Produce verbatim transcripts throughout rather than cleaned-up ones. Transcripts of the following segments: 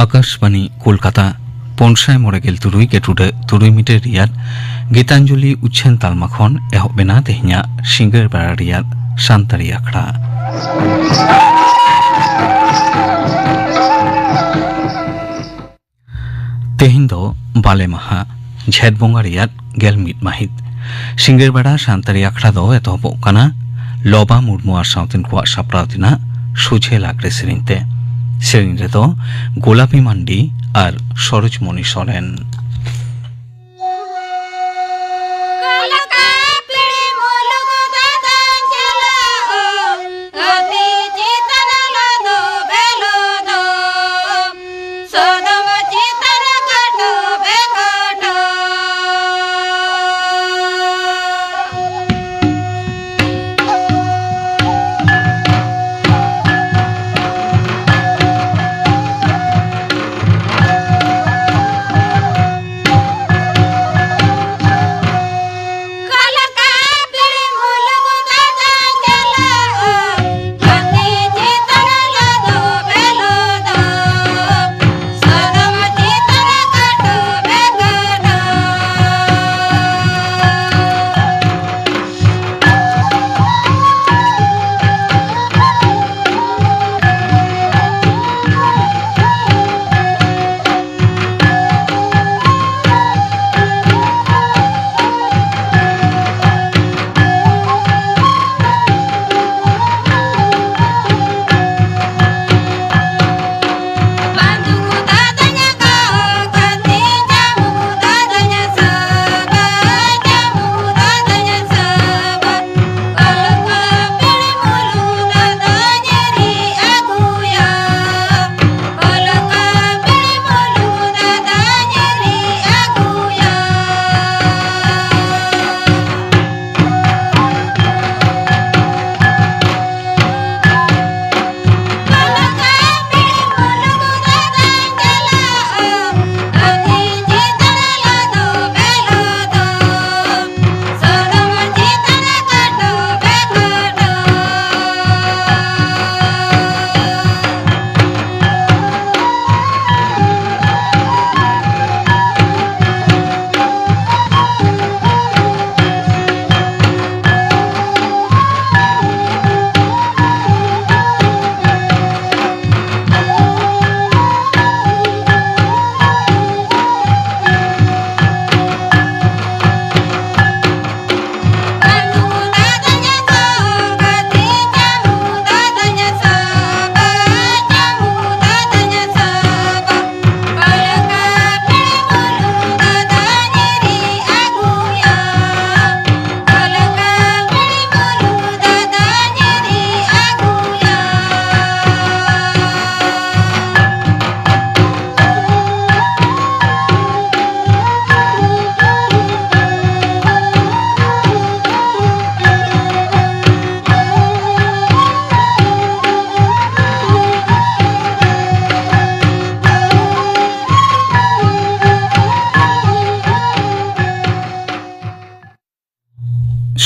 ᱟᱠᱟᱥᱵᱟᱱᱤ ᱠᱳᱞᱠᱟᱛᱟ, ᱯᱩᱱ ᱥᱟᱭ ᱢᱚᱬᱮ ᱜᱮᱞ ᱛᱩᱨᱩᱭ ᱜᱮ ᱴᱩᱰᱟᱹᱜ ᱛᱩᱨᱩᱭ ᱢᱤᱴᱟᱨ ᱨᱮᱭᱟᱜ ᱜᱤᱛᱟᱧᱡᱚᱞᱤ ᱩᱪᱷᱟᱹᱱ ᱛᱟᱞᱢᱟ ᱠᱷᱚᱱ ᱮᱦᱚᱵ ᱮᱱᱟ ᱛᱮᱦᱮᱧᱟᱜ ᱥᱤᱸᱜᱟᱹᱲ ᱵᱮᱲᱟ ᱨᱮᱭᱟᱜ ᱥᱟᱱᱛᱟᱲᱤ ᱟᱠᱷᱲᱟ᱾ ᱛᱮᱦᱮᱧ ᱫᱚ ᱵᱟᱞᱮ ᱢᱟᱦᱟ, ᱡᱷᱮᱸᱴ ᱵᱚᱸᱜᱟ ᱨᱮᱭᱟᱜ ᱜᱮᱞ ᱢᱤᱫ ᱢᱟᱹᱦᱤᱛ᱾ ᱥᱤᱸᱜᱟᱹᱲ ᱵᱮᱲᱟ ᱥᱟᱱᱛᱟᱲᱤ ᱟᱠᱷᱲᱟ ᱫᱚ ᱮᱛᱚᱦᱚᱵᱚᱜ ᱠᱟᱱᱟ ᱞᱚᱵᱟ ᱢᱩᱨᱢᱩ ᱟᱨ ᱥᱟᱶᱛᱮᱱ ᱠᱚᱣᱟᱜ ᱥᱟᱯᱲᱟᱣ ᱛᱮᱱᱟᱜ ᱥᱚᱡᱷᱮ ᱞᱟᱜᱽᱲᱮ ᱥᱮᱨᱮᱧ ᱛᱮ᱾ ᱥᱮᱨᱮᱧ ᱨᱮᱫᱚ ᱜᱳᱞᱟᱯᱤ ᱢᱟᱱᱰᱤ ᱟᱨ ᱥᱚᱨᱳᱡᱽᱢᱚᱱᱤ ᱥᱚᱨᱮᱱ᱾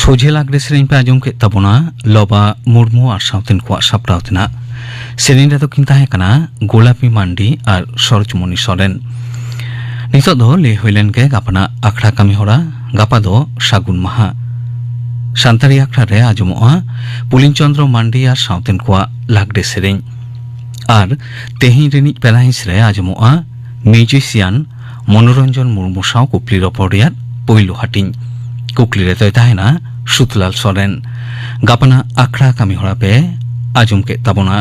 ᱯᱩᱡᱷᱮ ᱞᱟᱜᱽᱲᱮ ᱥᱮᱨᱮᱧ ᱯᱮ ᱟᱸᱡᱚᱢ ᱠᱮᱫ ᱛᱟᱵᱚᱱᱟ ᱞᱚᱵᱟ ᱢᱩᱨᱢᱩ ᱟᱨ ᱥᱟᱶᱛᱮᱱ ᱠᱚᱣᱟᱜ ᱥᱟᱯᱲᱟᱣ ᱛᱮᱱᱟᱜ᱾ ᱥᱮᱨᱮᱧ ᱨᱮᱫᱚ ᱠᱤᱱ ᱛᱟᱦᱮᱸ ᱠᱟᱱᱟ ᱜᱳᱞᱟᱯᱤ ᱢᱟᱱᱰᱤ ᱟᱨ ᱥᱚᱨᱚᱡᱽᱢᱚᱱᱤ ᱥᱚᱨᱮᱱ᱾ ᱱᱤᱛᱚᱜ ᱫᱚ ᱞᱟᱹᱭ ᱦᱩᱭ ᱞᱮᱱ ᱜᱮ ᱜᱟᱯᱟᱱᱟᱜ ᱟᱠᱷᱲᱟ ᱠᱟᱹᱢᱤ ᱦᱚᱨᱟ᱾ ᱜᱟᱯᱟ ᱫᱚ ᱥᱟᱹᱜᱩᱱ ᱢᱟᱦᱟ᱾ ᱥᱟᱱᱛᱟᱲᱤ ᱟᱠᱷᱲᱟ ᱨᱮ ᱟᱸᱡᱚᱢᱚᱜᱼᱟ ᱯᱩᱞᱤᱱ ᱪᱚᱸᱫᱽᱨᱚ ᱢᱟᱱᱰᱤ ᱟᱨ ᱥᱟᱶᱛᱮᱱ ᱠᱚᱣᱟᱜ ᱞᱟᱜᱽᱲᱮ ᱥᱮᱨᱮᱧ᱾ ᱟᱨ ᱛᱮᱦᱮᱧ ᱨᱤᱱᱤᱡ ᱯᱮᱲᱟ ᱦᱤᱸᱥ ᱨᱮ ᱟᱸᱡᱚᱢᱚᱜᱼᱟ ᱢᱤᱣᱡᱤᱥᱤᱭᱟᱱ ᱢᱚᱱᱳᱨᱚᱧᱡᱚᱱ ᱢᱩᱨᱢᱩ ᱥᱟᱶ ᱠᱩᱠᱞᱤ ᱨᱚᱯᱚᱲ ᱨᱮᱭᱟᱜ ᱯᱩᱭᱞᱩ ᱦᱟᱹᱴᱤᱧ᱾ ᱠᱩᱠᱞᱤ ᱨᱮᱫᱚᱭ ᱛᱟᱦᱮᱱᱟ ᱥᱩᱛᱞᱟᱞ ᱥᱚᱨᱮᱱ᱾ ᱜᱟᱯᱟᱱᱟᱜ ᱟᱠᱷᱲᱟ ᱠᱟᱹᱢᱤ ᱦᱚᱨᱟ ᱯᱮ ᱟᱸᱡᱚᱢ ᱠᱮᱫ ᱛᱟᱵᱚᱱᱟ᱾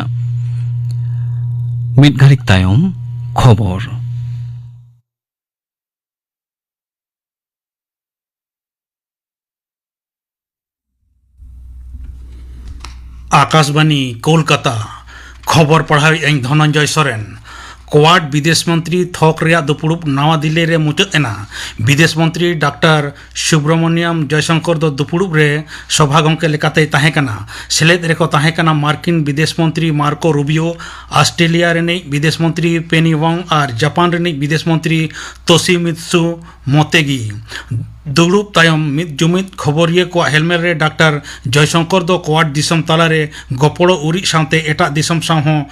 ᱢᱤᱫ ᱜᱷᱟᱹᱲᱤᱠ ᱛᱟᱭᱚᱢ ᱠᱷᱚᱵᱚᱨ᱾ ᱟᱠᱟᱥᱵᱟᱱᱤ, ᱠᱳᱞᱠᱟᱛᱟ᱾ ᱠᱷᱚᱵᱚᱨ ᱯᱟᱲᱦᱟᱣᱮᱫ ᱟᱹᱧ ᱫᱷᱚᱱᱚᱱᱡᱚᱭ ᱥᱚᱨᱮᱱ᱾ ᱠᱳᱣᱟᱰ ᱵᱤᱫᱮᱥ ᱢᱚᱱᱛᱨᱤ ᱛᱷᱚᱠ ᱨᱮᱭᱟᱜ ᱫᱩᱯᱩᱲᱩᱵ ᱱᱟᱣᱟ ᱫᱤᱞᱞᱤ ᱨᱮ ᱢᱩᱪᱟᱹᱫ ᱮᱱᱟ᱾ ᱵᱤᱫᱮᱥ ᱢᱚᱱᱛᱨᱤ ᱰᱟᱠᱛᱟᱨ ᱥᱩᱵᱨᱚᱢᱚᱱᱤᱭᱟᱢ ᱡᱚᱭᱥᱚᱝᱠᱚᱨ ᱫᱚ ᱫᱩᱯᱩᱲᱩᱵ ᱨᱮ ᱥᱚᱵᱷᱟ ᱜᱚᱢᱠᱮ ᱞᱮᱠᱟᱛᱮᱭ ᱛᱟᱦᱮᱸ ᱠᱟᱱᱟ᱾ ᱥᱮᱞᱮᱫ ᱨᱮᱠᱚ ᱛᱟᱦᱮᱸ ᱠᱟᱱᱟ ᱢᱟᱨᱠᱤᱱ ᱵᱤᱫᱮᱥ ᱢᱚᱱᱛᱨᱤ ᱢᱟᱨᱠᱳ ᱨᱩᱵᱤᱭᱳ, ᱟᱥᱴᱨᱮᱞᱤᱭᱟ ᱨᱤᱱᱤᱡ ᱵᱤᱫᱮᱥ ᱢᱚᱱᱛᱨᱤ ᱯᱮᱱᱤ ᱣᱚᱝ ᱟᱨ ᱡᱟᱯᱟᱱ ᱨᱤᱱᱤᱡ ᱵᱤᱫᱮᱥ ᱢᱚᱱᱛᱨᱤ ᱛᱳᱥᱤᱢᱤᱛᱥᱩ ᱢᱚᱛᱮᱜᱤ᱾ ᱫᱩᱲᱩᱵ ᱛᱟᱭᱚᱢ ᱢᱤᱫ ᱡᱩᱢᱤᱫ ᱠᱷᱚᱵᱚᱨᱤᱭᱟᱹ ᱠᱚᱣᱟᱜ ᱦᱮᱞᱢᱮᱞ ᱨᱮ ᱰᱟᱠᱛᱟᱨ ᱡᱚᱭᱥᱚᱝᱠᱚᱨ ᱫᱚ ᱠᱳᱣᱟᱰ ᱫᱤᱥᱚᱢ ᱛᱟᱞᱟᱨᱮ ᱜᱚᱯᱚᱲᱚ ᱩᱨᱤᱡ ᱥᱟᱶᱛᱮ ᱮᱴᱟᱜ ᱫᱤᱥᱚᱢ ᱥᱟᱶ ᱦᱚᱸ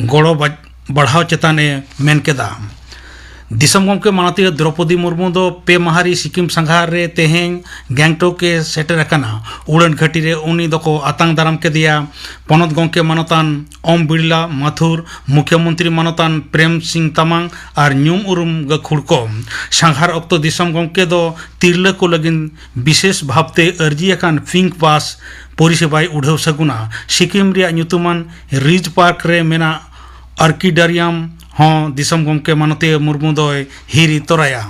ᱜᱚᱲᱚ ᱵᱟᱡ-, ᱵᱟᱲᱦᱟᱣ ᱪᱮᱛᱟᱱ ᱮ ᱢᱮᱱ ᱠᱮᱫᱟ᱾ ᱫᱤᱥᱚᱢ ᱜᱚᱢᱠᱮ ᱢᱟᱱᱚᱛᱤᱭᱟᱹ ᱫᱨᱚᱯᱚᱫᱤ ᱢᱩᱨᱢᱩ ᱫᱚ ᱯᱮ ᱢᱟᱦᱟᱨᱤ ᱥᱤᱠᱤᱢ ᱥᱟᱸᱜᱷᱟᱨ ᱨᱮ ᱛᱮᱦᱮᱧ ᱜᱮᱝᱴᱚᱠ ᱮ ᱥᱮᱴᱮᱨ ᱟᱠᱟᱱᱟ᱾ ᱩᱰᱟᱹᱱ ᱜᱷᱟᱹᱴᱤ ᱨᱮ ᱩᱱᱤ ᱫᱚᱠᱚ ᱟᱛᱟᱝ ᱫᱟᱨᱟᱢ ᱠᱮᱫᱮᱭᱟ ᱯᱚᱱᱚᱛ ᱜᱚᱢᱠᱮ ᱢᱟᱱᱚᱛᱟᱱ ᱳᱢ ᱵᱤᱲᱞᱟ ᱢᱟᱛᱷᱩᱨ, ᱢᱩᱠᱷᱭᱚᱢᱚᱱᱛᱨᱤ ᱢᱟᱱᱚᱛᱟᱱ ᱯᱨᱮᱢ ᱥᱤᱝ ᱛᱟᱢᱟᱝ ᱟᱨ ᱧᱩᱢ ᱩᱨᱩᱢ ᱜᱟᱹᱠᱷᱩᱲ ᱠᱚ᱾ ᱥᱟᱸᱜᱷᱟᱨ ᱚᱠᱛᱚ ᱫᱤᱥᱚᱢ ᱜᱚᱢᱠᱮ ᱫᱚ ᱛᱤᱨᱞᱟᱹ ᱠᱚ ᱞᱟᱹᱜᱤᱫ ᱵᱤᱥᱮᱥ ᱵᱷᱟᱵᱽᱛᱮ ᱟᱹᱨᱡᱤ ᱟᱠᱟᱱ ᱯᱤᱝᱠ ᱵᱟᱥ ᱯᱚᱨᱤᱥᱮᱵᱟᱭ ᱩᱰᱷᱟᱹᱣ ᱥᱟᱹᱜᱩᱱᱟ᱾ ᱥᱤᱠᱤᱢ ᱨᱮᱭᱟᱜ ᱧᱩᱛᱩᱢᱟᱱ ᱨᱤᱡᱽ ᱯᱟᱨᱠ ᱨᱮ ᱢᱮᱱᱟᱜ ᱚᱨᱠᱤᱰᱟᱨᱤᱭᱟᱢ ᱦᱚᱸ ᱫᱤᱥᱚᱢ ᱜᱚᱢᱠᱮ ᱢᱟᱱᱚᱛᱤᱭᱟᱹ ᱢᱩᱨᱢᱩ ᱫᱚᱭ ᱦᱤᱨᱤ ᱛᱚᱨᱟᱭᱟ᱾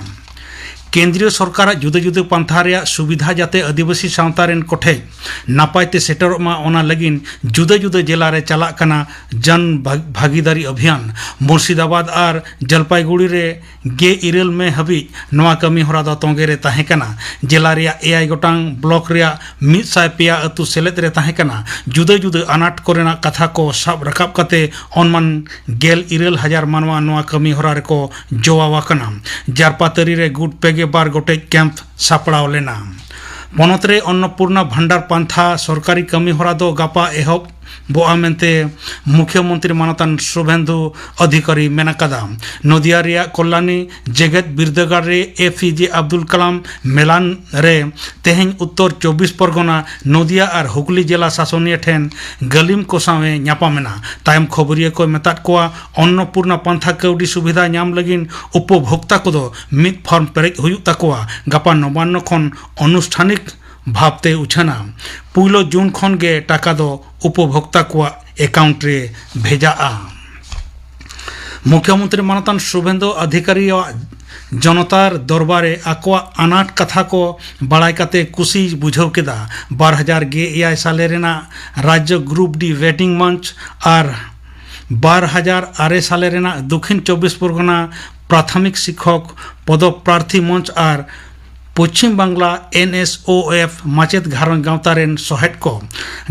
ᱠᱮᱱᱫᱨᱤᱭᱚ ᱥᱚᱨᱠᱟᱨᱟᱜ ᱡᱩᱫᱟᱹ ᱡᱩᱫᱟᱹ ᱯᱟᱱᱛᱷᱟ ᱨᱮᱭᱟᱜ ᱥᱩᱵᱤᱫᱷᱟ ᱡᱟᱛᱮ ᱟᱹᱫᱤᱵᱟᱹᱥᱤ ᱥᱟᱶᱛᱟ ᱨᱮᱱ ᱠᱚᱴᱷᱮᱡ ᱱᱟᱯᱟᱭ ᱛᱮ ᱥᱮᱴᱮᱨᱚᱜ ᱢᱟ, ᱚᱱᱟ ᱞᱟᱹᱜᱤᱫ ᱡᱩᱫᱟᱹ ᱡᱩᱫᱟᱹ ᱡᱮᱞᱟ ᱨᱮ ᱪᱟᱞᱟᱜ ᱠᱟᱱᱟ ᱡᱚᱱ ᱵᱷᱟᱜ-, ᱵᱷᱟᱜᱤᱫᱟᱨᱤ ᱚᱵᱷᱤᱭᱟᱱ᱾ ᱢᱩᱨᱥᱤᱫᱟᱵᱟᱫᱽ ᱟᱨ ᱡᱚᱞᱯᱟᱭᱜᱩᱲᱤ ᱨᱮ ᱜᱮ ᱤᱨᱟᱹᱞ ᱢᱮ ᱦᱟᱹᱵᱤᱡ ᱱᱚᱣᱟ ᱠᱟᱹᱢᱤ ᱦᱚᱨᱟ ᱫᱚ ᱛᱚᱸᱜᱮ ᱨᱮ ᱛᱟᱦᱮᱸ ᱠᱟᱱᱟ᱾ ᱡᱮᱞᱟ ᱨᱮᱭᱟᱜ ᱮᱭᱟᱭ ᱜᱚᱴᱟᱝ ᱵᱞᱚᱠ ᱨᱮᱭᱟᱜ ᱢᱤᱫ ᱥᱟᱭ ᱯᱮᱭᱟ ᱟᱹᱛᱩ ᱥᱮᱞᱮᱫ ᱨᱮ ᱛᱟᱦᱮᱸ ᱠᱟᱱᱟ᱾ ᱡᱩᱫᱟᱹ ᱡᱩᱫᱟᱹ ᱟᱱᱟᱴ ᱠᱚᱨᱮᱱᱟᱜ ᱠᱟᱛᱷᱟ ᱠᱚ ᱥᱟᱵ ᱨᱟᱠᱟᱵ ᱠᱟᱛᱮ ᱚᱱᱢᱟᱱ ᱜᱮᱞ ᱤᱨᱟᱹᱞ ᱦᱟᱡᱟᱨ ᱢᱟᱱᱣᱟ ᱱᱚᱣᱟ ᱠᱟᱹᱢᱤ ᱦᱚᱨᱟ ᱨᱮᱠᱚ ᱡᱚᱣᱟᱣ ᱟᱠᱟᱱᱟ᱾ ᱡᱟᱨᱯᱟᱛᱟᱹᱨᱤ ᱨᱮ ᱜᱩᱴ ᱯᱮ ᱜᱮ ᱵᱟᱨ ᱜᱚᱴᱮᱡ ᱠᱮᱢᱯ ᱥᱟᱯᱲᱟᱣ ᱞᱮᱱᱟ᱾ ᱯᱚᱱᱚᱛ ᱨᱮ ᱚᱱᱱᱚᱯᱩᱨᱱᱟ ᱵᱷᱟᱱᱰᱟᱨ ᱯᱟᱱᱛᱷᱟ ᱥᱚᱨᱠᱟᱨᱤ ᱠᱟᱹᱢᱤ ᱦᱚᱨᱟ ᱫᱚ ᱜᱟᱯᱟ ᱮᱦᱚᱵᱚᱜᱼᱟ ᱢᱮᱱᱛᱮ ᱢᱩᱠᱷᱭᱚᱢᱚᱱᱛᱨᱤ ᱢᱟᱱᱚᱛᱟᱱ ᱥᱩᱵᱷᱮᱱᱫᱩ ᱚᱫᱷᱤᱠᱟᱨᱤ ᱢᱮᱱ ᱟᱠᱟᱫᱟ᱾ ᱱᱚᱫᱤᱭᱟ ᱨᱮᱭᱟᱜ ᱠᱚᱞᱞᱟᱱᱤ ᱡᱮᱜᱮᱛ ᱵᱤᱨᱫᱟᱹᱜᱟᱲ ᱨᱮ ᱮ ᱯᱤ ᱡᱮ ᱟᱵᱫᱩᱞ ᱠᱟᱞᱟᱢ ᱢᱮᱞᱟᱱ ᱨᱮ ᱛᱮᱦᱮᱧ ᱩᱛᱛᱚᱨ ᱪᱚᱵᱵᱤᱥ ᱯᱚᱨᱜᱚᱱᱟ, ᱱᱚᱫᱤᱭᱟ ᱟᱨ ᱦᱩᱜᱽᱞᱤ ᱡᱮᱞᱟ ᱥᱟᱥᱚᱱᱤᱭᱟᱹ ᱴᱷᱮᱱ ᱜᱟᱹᱞᱤᱢ ᱠᱚ ᱥᱟᱶ ᱮ ᱧᱟᱯᱟᱢ ᱮᱱᱟ᱾ ᱛᱟᱭᱚᱢ ᱠᱷᱚᱵᱚᱨᱤᱭᱟᱹ ᱠᱚᱭ ᱢᱮᱛᱟᱫ ᱠᱚᱣᱟ, ᱚᱱᱱᱚᱯᱩᱨᱱᱟ ᱯᱟᱱᱛᱷᱟ ᱠᱟᱹᱣᱰᱤ ᱥᱩᱵᱤᱫᱷᱟ ᱧᱟᱢ ᱞᱟᱹᱜᱤᱫ ᱩᱯᱚᱵᱷᱳᱠᱛᱟ ᱠᱚᱫᱚ ᱢᱤᱫ ᱯᱷᱚᱨᱢ ᱯᱮᱨᱮᱡ ᱦᱩᱭᱩᱜ ᱛᱟᱠᱚᱣᱟ᱾ ᱜᱟᱯᱟ ᱱᱚᱵᱟᱱᱱᱚ ᱠᱷᱚᱱ ᱚᱱᱩᱥᱴᱷᱟᱱᱤᱠ ᱵᱷᱟᱵᱽᱛᱮ ᱩᱪᱷᱟᱹᱱᱟ᱾ ᱯᱩᱭᱞᱩ ᱡᱩᱱ ᱠᱷᱚᱱ ᱜᱮ ᱴᱟᱠᱟ ᱫᱚ ᱩᱯᱚᱵᱷᱳᱠᱛᱟ ᱠᱚᱣᱟᱜ ᱮᱠᱟᱣᱩᱱᱴ ᱨᱮ ᱵᱷᱮᱡᱟᱜᱼᱟ᱾ ᱢᱩᱠᱷᱭᱚᱢᱚᱱᱛᱨᱤ ᱢᱟᱱᱚᱛᱟᱱ ᱥᱩᱵᱷᱮᱱᱫᱩ ᱚᱫᱷᱤᱠᱟᱨᱤᱭᱟᱜ ᱡᱚᱱᱚᱛᱟᱨ ᱫᱚᱨᱵᱟᱨ ᱨᱮ ᱟᱠᱚᱣᱟᱜ ᱟᱱᱟᱴ ᱠᱟᱛᱷᱟ ᱠᱚ ᱵᱟᱲᱟᱭ ᱠᱟᱛᱮ ᱠᱩᱥᱤ ᱵᱩᱡᱷᱟᱹᱣ ᱠᱮᱫᱟ᱾ ᱵᱟᱨ ᱦᱟᱡᱟᱨ ᱜᱮᱞ ᱮᱭᱟᱭ ᱥᱟᱞᱮ ᱨᱮᱱᱟᱜ ᱨᱟᱡᱽᱭᱚ ᱜᱨᱩᱯ ᱰᱤ ᱣᱮᱴᱤᱝ ᱢᱚᱧᱪ ᱟᱨ ᱵᱟᱨ ᱦᱟᱡᱟᱨ ᱟᱨᱮ ᱥᱟᱞᱮ ᱨᱮᱱᱟᱜ ᱫᱚᱠᱷᱤᱱ ᱪᱚᱵᱵᱤᱥ ᱯᱚᱨᱜᱚᱱᱟ ᱯᱨᱟᱛᱷᱚᱢᱤᱠ ᱥᱤᱠᱠᱷᱚᱠ ᱯᱚᱫᱚᱯᱨᱟᱨᱛᱷᱤ ᱢᱚᱧᱪ ᱟᱨ Paschim Bangla N S O F ᱢᱟᱪᱮᱛ ᱜᱷᱟᱨᱚᱸᱡᱽ ᱜᱟᱶᱛᱟ ᱨᱮᱱ ᱥᱚᱦᱮᱫ ᱠᱚ᱾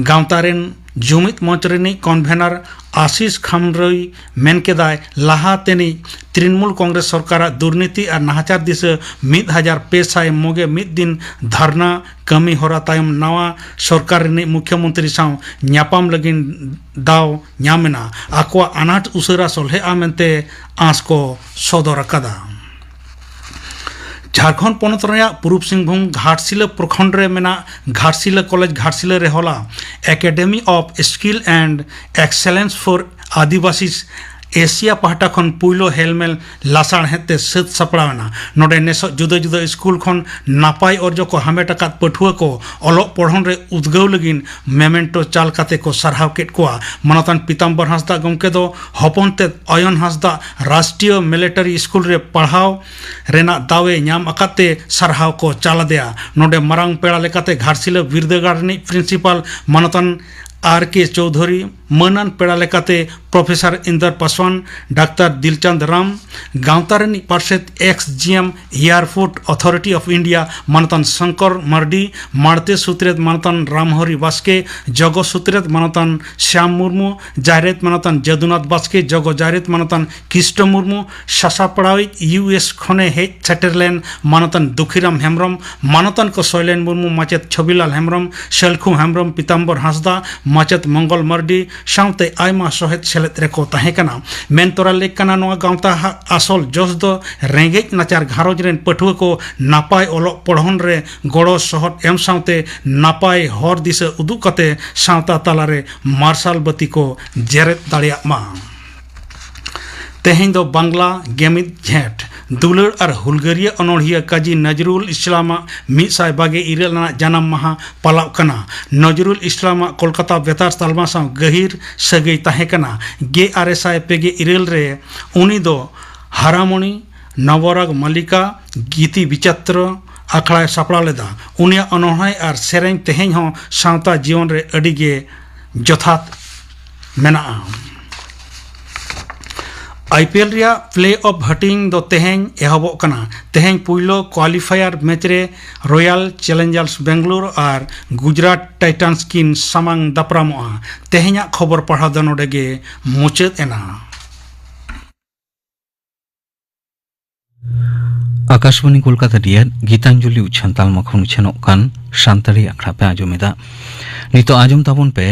ᱜᱟᱶᱛᱟ ᱨᱮᱱ ᱡᱩᱢᱤᱫ ᱢᱚᱧᱪ ᱨᱤᱱᱤᱡ ᱠᱚᱱᱵᱷᱮᱱᱟᱨ ᱟᱥᱤᱥ ᱠᱷᱟᱢᱨᱟᱹᱭ ᱢᱮᱱ ᱠᱮᱫᱟᱭ, ᱞᱟᱦᱟ ᱛᱮᱱᱤᱡ ᱛᱨᱤᱱᱢᱩᱞ ᱠᱚᱝᱜᱨᱮᱥ ᱥᱚᱨᱠᱟᱨᱟᱜ ᱫᱩᱨᱱᱤᱛᱤ ᱟᱨ ᱱᱟᱦᱟᱪᱟᱨ ᱫᱤᱥᱟᱹ ᱢᱤᱫ ᱦᱟᱡᱟᱨ ᱯᱮ ᱥᱟᱭ ᱢᱚᱜᱮ ᱢᱤᱫ ᱫᱤᱱ ᱫᱷᱟᱨᱱᱟ ᱠᱟᱹᱢᱤ ᱦᱚᱨᱟ ᱛᱟᱭᱚᱢ ᱱᱟᱣᱟ ᱥᱚᱨᱠᱟᱨ ᱨᱤᱱᱤᱡ ᱢᱩᱠᱷᱭᱚᱢᱚᱱᱛᱨᱤ ᱥᱟᱶ ᱧᱟᱯᱟᱢ ᱞᱟᱹᱜᱤᱫ ᱫᱟᱣ ᱧᱟᱢ ᱮᱱᱟ᱾ ᱟᱠᱚᱣᱟᱜ ᱟᱱᱟᱴ ᱩᱥᱟᱹᱨᱟ ᱥᱚᱞᱦᱮᱜᱼᱟ ᱢᱮᱱᱛᱮ ᱟᱸᱥ ᱠᱚ ᱥᱚᱫᱚᱨ ᱟᱠᱟᱫᱟ᱾ ᱡᱷᱟᱲᱠᱷᱚᱸᱰ ᱯᱚᱱᱚᱛ ᱨᱮᱭᱟᱜ ᱯᱩᱨᱩᱵ ᱥᱤᱝᱵᱷᱩᱢ ᱜᱷᱟᱴᱥᱤᱞᱟᱹ ᱯᱨᱚᱠᱷᱚᱸᱰ ᱨᱮ ᱢᱮᱱᱟᱜ ᱜᱷᱟᱴᱥᱤᱞᱟᱹ ᱠᱚᱞᱮᱡᱽ ᱜᱷᱟᱴᱥᱤᱞᱟᱹ ᱨᱮ ᱦᱚᱞᱟ Academy of Skill and Excellence for Adivasi Asia ᱯᱟᱦᱴᱟ ᱠᱷᱚᱱ ᱯᱩᱭᱞᱩ ᱦᱮᱞᱢᱮᱞ ᱞᱟᱥᱟᱬᱦᱮᱫ ᱛᱮ ᱥᱟᱹᱛ ᱥᱟᱯᱲᱟᱣ ᱮᱱᱟ᱾ ᱱᱚᱰᱮ ᱱᱮᱥᱚᱜ ᱡᱩᱫᱟᱹ ᱡᱩᱫᱟᱹ ᱥᱠᱩᱞ ᱠᱷᱚᱱ ᱱᱟᱯᱟᱭ ᱚᱨᱡᱚ ᱠᱚ ᱦᱟᱢᱮᱴ ᱟᱠᱟᱫ ᱯᱟᱹᱴᱷᱩᱣᱟᱹ ᱠᱚ ᱚᱞᱚᱜ ᱯᱚᱲᱦᱚᱱ ᱨᱮ ᱩᱫᱽᱜᱟᱹᱣ ᱞᱟᱹᱜᱤᱫ ᱢᱮᱢᱮᱱᱴᱳ ᱪᱟᱞ ᱠᱟᱛᱮ ᱠᱚ ᱥᱟᱨᱦᱟᱣ ᱠᱮᱫ ᱠᱚᱣᱟ᱾ ᱢᱟᱱᱚᱛᱟᱱ ᱯᱤᱛᱟᱢᱵᱚᱨ ᱦᱟᱸᱥᱫᱟᱜ ᱜᱚᱢᱠᱮ ᱫᱚ ᱦᱚᱯᱚᱱ ᱛᱮᱫ ᱚᱭᱚᱱ ᱦᱟᱸᱥᱫᱟᱜ ᱨᱟᱥᱴᱨᱤᱭᱚ ᱢᱤᱞᱤᱴᱟᱨᱤ ᱥᱠᱩᱞ ᱨᱮ ᱯᱟᱲᱦᱟᱣ ᱨᱮᱱᱟᱜ ᱫᱟᱣ ᱮ ᱧᱟᱢ ᱟᱠᱟᱫ ᱛᱮ ᱥᱟᱨᱦᱟᱣ ᱠᱚ ᱪᱟᱞ ᱟᱫᱮᱭᱟ᱾ ᱱᱚᱰᱮ ᱢᱟᱨᱟᱝ ᱯᱮᱲᱟ ᱞᱮᱠᱟᱛᱮ ᱜᱷᱟᱴᱥᱤᱞᱟᱹ ᱵᱤᱨᱫᱟᱹᱜᱟᱲ ᱨᱤᱱᱤᱡ ᱯᱨᱤᱱᱥᱤᱯᱟᱞ ᱢᱟᱱᱚᱛᱟᱱ ᱟᱨ ᱠᱮ ᱪᱳᱣᱫᱷᱩᱨᱤ, ᱢᱟᱹᱱᱟᱱ ᱯᱮᱲᱟ ᱞᱮᱠᱟᱛᱮ ᱯᱨᱚᱯᱷᱮᱥᱚᱨ ᱤᱱᱫᱚᱨ ᱯᱟᱥᱣᱟᱱ, ᱰᱟᱠᱛᱟᱨ ᱫᱤᱞᱪᱟᱸᱫᱽ ᱨᱟᱢ, ᱜᱟᱶᱛᱟ ᱨᱤᱱᱤᱡ ᱯᱟᱨᱥᱮᱛ X G M Airport Authority of India ᱢᱟᱱᱚᱛᱟᱱ ᱥᱚᱝᱠᱚᱨ ᱢᱟᱨᱰᱤ, ᱢᱟᱬᱛᱮ ᱥᱩᱛᱨᱮᱛ ᱢᱟᱱᱚᱛᱟᱱ ᱨᱟᱢᱦᱚᱨᱤ ᱵᱟᱥᱠᱮ, ᱡᱚᱜᱚ ᱥᱩᱛᱨᱮᱛ ᱢᱟᱱᱚᱛᱟᱱ ᱥᱭᱟᱢ ᱢᱩᱨᱢᱩ, ᱡᱟᱭᱨᱮᱛ ᱢᱟᱱᱚᱛᱟᱱ ᱡᱚᱫᱩᱱᱟᱛᱷ ᱵᱟᱥᱠᱮ, ᱡᱚᱜᱚ ᱡᱟᱭᱨᱮᱛ ᱢᱟᱱᱚᱛᱟᱱ ᱠᱤᱥᱴᱚ ᱢᱩᱨᱢᱩ, ᱥᱟᱥᱟᱯᱲᱟᱣᱤᱡ ᱤᱭᱩ ᱮᱥ ᱠᱷᱚᱱᱮ ᱦᱮᱡ ᱥᱮᱴᱮᱨ ᱞᱮᱱ ᱢᱟᱱᱚᱛᱟᱱ ᱫᱩᱠᱷᱤᱨᱟᱢ ᱦᱮᱢᱵᱨᱚᱢ, ᱢᱟᱱᱚᱛᱟᱱ ᱠᱚ ᱥᱚᱭᱞᱮᱱ ᱢᱩᱨᱢᱩ, ᱢᱟᱪᱮᱛ ᱪᱷᱚᱵᱤᱞᱟᱞ ᱦᱮᱢᱵᱨᱚᱢ, ᱥᱟᱹᱞᱠᱷᱩ ᱦᱮᱢᱵᱨᱚᱢ, ᱯᱤᱛᱟᱢᱵᱚᱨ ᱦᱟᱸᱥᱫᱟ, ᱢᱟᱪᱮᱛ ᱢᱚᱝᱜᱚᱞ ᱢᱟᱨᱰᱤ ᱥᱟᱶᱛᱮ ᱟᱭᱢᱟ ᱥᱚᱦᱮᱫ ᱥᱮᱞᱮᱫ ᱨᱮᱠᱚ ᱛᱟᱦᱮᱸ ᱠᱟᱱᱟ᱾ ᱢᱮᱱ ᱛᱚᱨᱟ ᱞᱮᱠ ᱠᱟᱱᱟ, ᱱᱚᱣᱟ ᱜᱟᱶᱛᱟ ᱦᱟᱜ ᱟᱥᱚᱞ ᱡᱚᱥ ᱫᱚ ᱨᱮᱸᱜᱮᱡ ᱱᱟᱪᱟᱨ ᱜᱷᱟᱨᱚᱸᱡᱽ ᱨᱮᱱ ᱯᱟᱹᱴᱷᱩᱣᱟᱹ ᱠᱚ ᱱᱟᱯᱟᱭ ᱚᱞᱚᱜ ᱯᱚᱲᱦᱚᱱ ᱨᱮ ᱜᱚᱲᱚ ᱥᱚᱦᱚᱫ ᱮᱢ ᱥᱟᱶᱛᱮ ᱱᱟᱯᱟᱭ ᱦᱚᱨ ᱫᱤᱥᱟᱹ ᱩᱫᱩᱜ ᱠᱟᱛᱮ ᱥᱟᱶᱛᱟ ᱛᱟᱞᱟᱨᱮ ᱢᱟᱨᱥᱟᱞ ᱵᱟᱹᱛᱤ ᱠᱚ ᱡᱮᱨᱮᱫ ᱫᱟᱲᱮᱭᱟᱜ ᱢᱟ᱾ ᱛᱮᱦᱮᱧ ᱫᱚ ᱵᱟᱝᱞᱟ ᱜᱮᱢᱤᱫ ᱡᱷᱮᱸᱴ᱾ ᱫᱩᱞᱟᱹᱲ ᱟᱨ ᱦᱩᱞᱜᱟᱹᱨᱤᱭᱟᱹ ᱚᱱᱚᱬᱦᱤᱭᱟᱹ ᱠᱟᱡᱤ ᱱᱚᱡᱨᱩᱞ ᱤᱥᱞᱟᱢᱟᱜ ᱢᱤᱫ ᱥᱟᱭ ᱵᱟᱜᱮ ᱤᱨᱟᱹᱞ ᱟᱱᱟᱜ ᱡᱟᱱᱟᱢ ᱢᱟᱦᱟ ᱯᱟᱞᱟᱣ ᱠᱟᱱᱟ᱾ ᱱᱚᱡᱨᱩᱞ ᱤᱥᱞᱟᱢᱟᱜ ᱠᱳᱞᱠᱟᱛᱟ ᱵᱮᱛᱟᱨ ᱛᱟᱞᱢᱟ ᱥᱟᱶ ᱜᱟᱹᱦᱤᱨ ᱥᱟᱹᱜᱟᱹᱭ ᱛᱟᱦᱮᱸ ᱠᱟᱱᱟ᱾ ᱜᱮᱞ ᱟᱨᱮ ᱥᱟᱭ ᱯᱮ ᱜᱮᱞ ᱤᱨᱟᱹᱞ ᱨᱮ ᱩᱱᱤ ᱫᱚ ᱦᱟᱨᱟᱢᱚᱱᱤ, ᱱᱚᱵᱚᱨᱟᱜᱽ ᱢᱟᱞᱤᱠᱟ, ᱜᱤᱛᱤ ᱵᱤᱪᱤᱛᱨᱚ ᱟᱠᱷᱲᱟᱭ ᱥᱟᱯᱲᱟᱣ ᱞᱮᱫᱟ᱾ ᱩᱱᱤᱭᱟᱜ ᱚᱱᱚᱬᱦᱮ ᱟᱨ ᱥᱮᱨᱮᱧ ᱛᱮᱦᱮᱧ ᱦᱚᱸ ᱥᱟᱶᱛᱟ ᱡᱤᱭᱚᱱ ᱨᱮ ᱟᱹᱰᱤ ᱜᱮ ᱡᱚᱛᱷᱟᱛ ᱢᱮᱱᱟᱜᱼᱟ᱾ ᱟᱭ ᱯᱤ ᱮᱞ ᱨᱮᱭᱟᱜ ᱯᱞᱮ ᱚᱯᱷ ᱦᱟᱹᱴᱤᱧ ᱫᱚ ᱛᱮᱦᱮᱧ ᱮᱦᱚᱵᱚᱜ ᱠᱟᱱᱟ᱾ ᱛᱮᱦᱮᱧ ᱯᱩᱭᱞᱩ ᱠᱣᱟᱞᱤᱯᱷᱟᱭᱟᱨ ᱢᱮᱪ ᱨᱮ ᱨᱚᱭᱟᱞ ᱪᱮᱞᱮᱧᱡᱟᱨᱥ ᱵᱮᱝᱜᱟᱞᱳᱨ ᱟᱨ ᱜᱩᱡᱽᱨᱟᱴ ᱴᱟᱭᱴᱟᱱᱥ ᱠᱤᱱ ᱥᱟᱢᱟᱝ ᱫᱟᱯᱨᱟᱢᱚᱜᱼᱟ᱾ ᱛᱮᱦᱮᱧᱟᱜ ᱠᱷᱚᱵᱚᱨ ᱯᱟᱲᱦᱟᱣ ᱫᱚ ᱱᱚᱰᱮ ᱜᱮ ᱢᱩᱪᱟᱹᱫ ᱮᱱᱟ᱾ ᱟᱠᱟᱥᱵᱟᱱᱤ ᱠᱳᱞᱠᱟᱛᱟ ᱨᱮᱭᱟᱜ ᱜᱤᱛᱟᱧᱡᱚᱞᱤ ᱩᱪᱷᱟᱹᱱ ᱛᱟᱞᱢᱟ ᱠᱷᱚᱱ ᱩᱪᱷᱟᱹᱱᱚᱜ ᱠᱟᱱ ᱥᱟᱱᱛᱟᱲᱤ ᱟᱠᱷᱲᱟ ᱯᱮ ᱟᱸᱡᱚᱢ ᱮᱫᱟ᱾ ᱱᱤᱛᱚᱜ ᱟᱸᱡᱚᱢ ᱛᱟᱵᱚᱱ ᱯᱮ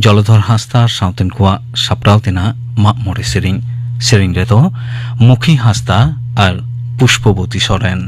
ᱡᱚᱞᱚᱫᱷᱚᱨ ᱦᱟᱸᱥᱫᱟ ᱟᱨ ᱥᱟᱶᱛᱮᱱ ᱠᱚᱣᱟᱜ ᱥᱟᱯᱲᱟᱣ ᱛᱮᱱᱟᱜ ᱢᱟᱜ ᱢᱚᱬᱮ ᱥᱮᱨᱮᱧ᱾ ᱥᱮᱨᱮᱧ ᱨᱮᱫᱚ ᱢᱩᱠᱷᱤ ᱦᱟᱸᱥᱫᱟ ᱟᱨ ᱯᱩᱥᱯᱚᱵᱚᱛᱤ ᱥᱚᱨᱮᱱ᱾